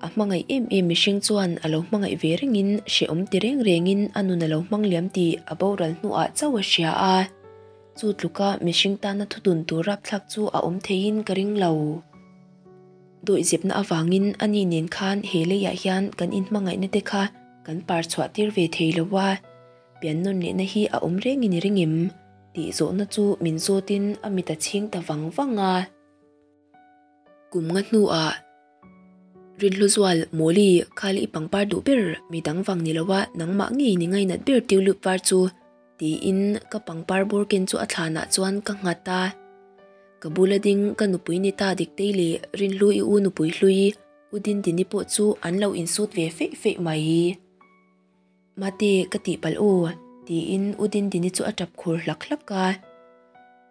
A hmangaih em em mihring chuan a lo hmangaih ve rengin hrehawm ti reng rengin a nun a lo hmang liam tih a boral hnuah chauh a hria a, chu tluka mihring tana thudun tur rapthlak chu a awm theiin ka ring lo. Dawihzepna avangin ani nen khan he leiah hian kan inhmangaihna te kha kan par chhuah tir ve thei lo a, pian nawn lehna hi a awm rengin i ring em? tih zawhna chu min zawtin a mit a chhing ta vang vang a. Kum nga hnuah Rinhluzual Mawli Khali i pangpar duh ber midang vang ni loa nangmah ngei ni ngainat ber tulip var chu tiin ka pangpar bawr ken chu a thlanah chuan ka nghat a. Ka bula ding ka nupui ni ta Diktei leh Rinhlu i u nupui hlui U Dindini pawh chu an lo insut ve feih feih mai. Mate ka tihpalh aw tiin U Dindini chu a tap khur hlak hlak a.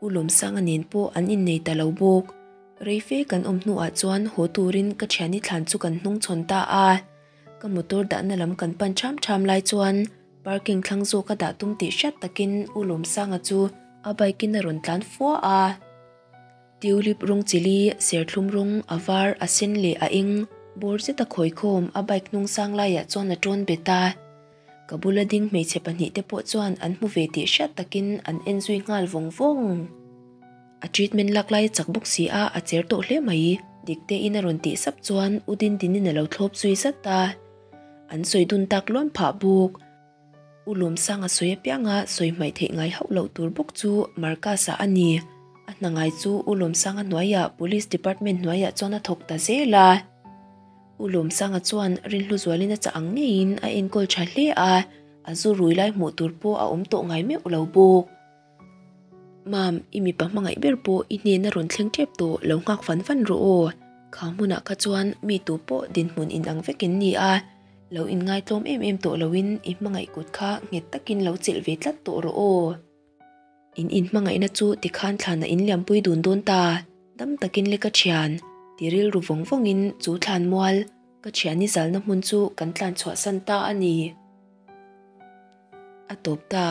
U Lawmsanga nen pawh an innei ta lo bawk. Rei fe kan awm hnuah chuan haw turin ka thiani thlan chu kan hnung chhawn ta a. Ka motor dahna lam kan pan ṭham ṭham lai chuan parking thlang zawk a dah tum tih hriat takin U Lawmsanga chu a bike in a rawn tlan fua a. Tulip rawng chili, serthlum rawng, a var, a sen leh a eng bawr zeta khawikhawm a bike hnung sang laiah chuan a tawn bet a. Ka bula ding hmeichhe pahnihte pawh chuan an hmu ve tih hriat takin an en zui nghal vawng vawng. A treatment lak lai a chak bawk si a, a cher tawh hle mai. Diktein a rawn tih sap chuan U Dindinin a lo thlawp zui zat a. An sawi dun tak luam phah bawk. U Lawmsanga sawi apianga sawi hmaih theih ngai hauh loh tur bawk chu Marcus-a a ni. A hna ngai chu U Lawmsanga hnuaiah Police Department hnuaiah chuan a thawk ta zel a. U Lawmsanga chuan Rinhluzualin a chah ang ngeiin a enkawl tha hle a, a zu rui lai hmuh tur pawh a awm tawh ngai meuh lo bawk. Mam, i mipa hmangaih ber pawh i hnena rawn thleng tep tawh lo nghak fan fan rawh aw. Kha hmunah kha chuan mi tu pawh dinhmun inang vek in ni a, lo inngaitlawm em em tawh loin i hmangaih kut kha nghet takin lo chelh ve tlat tawh rawh aw. In inhmangaihna chu tikhan thlan a inliampui dun dawn ta, dam takin le ka thian, ti rilru vawng vawngin chu thlan mual ka thian i zalna hmun chu kan tlan chhuahsan ta a ni. A tawp ta.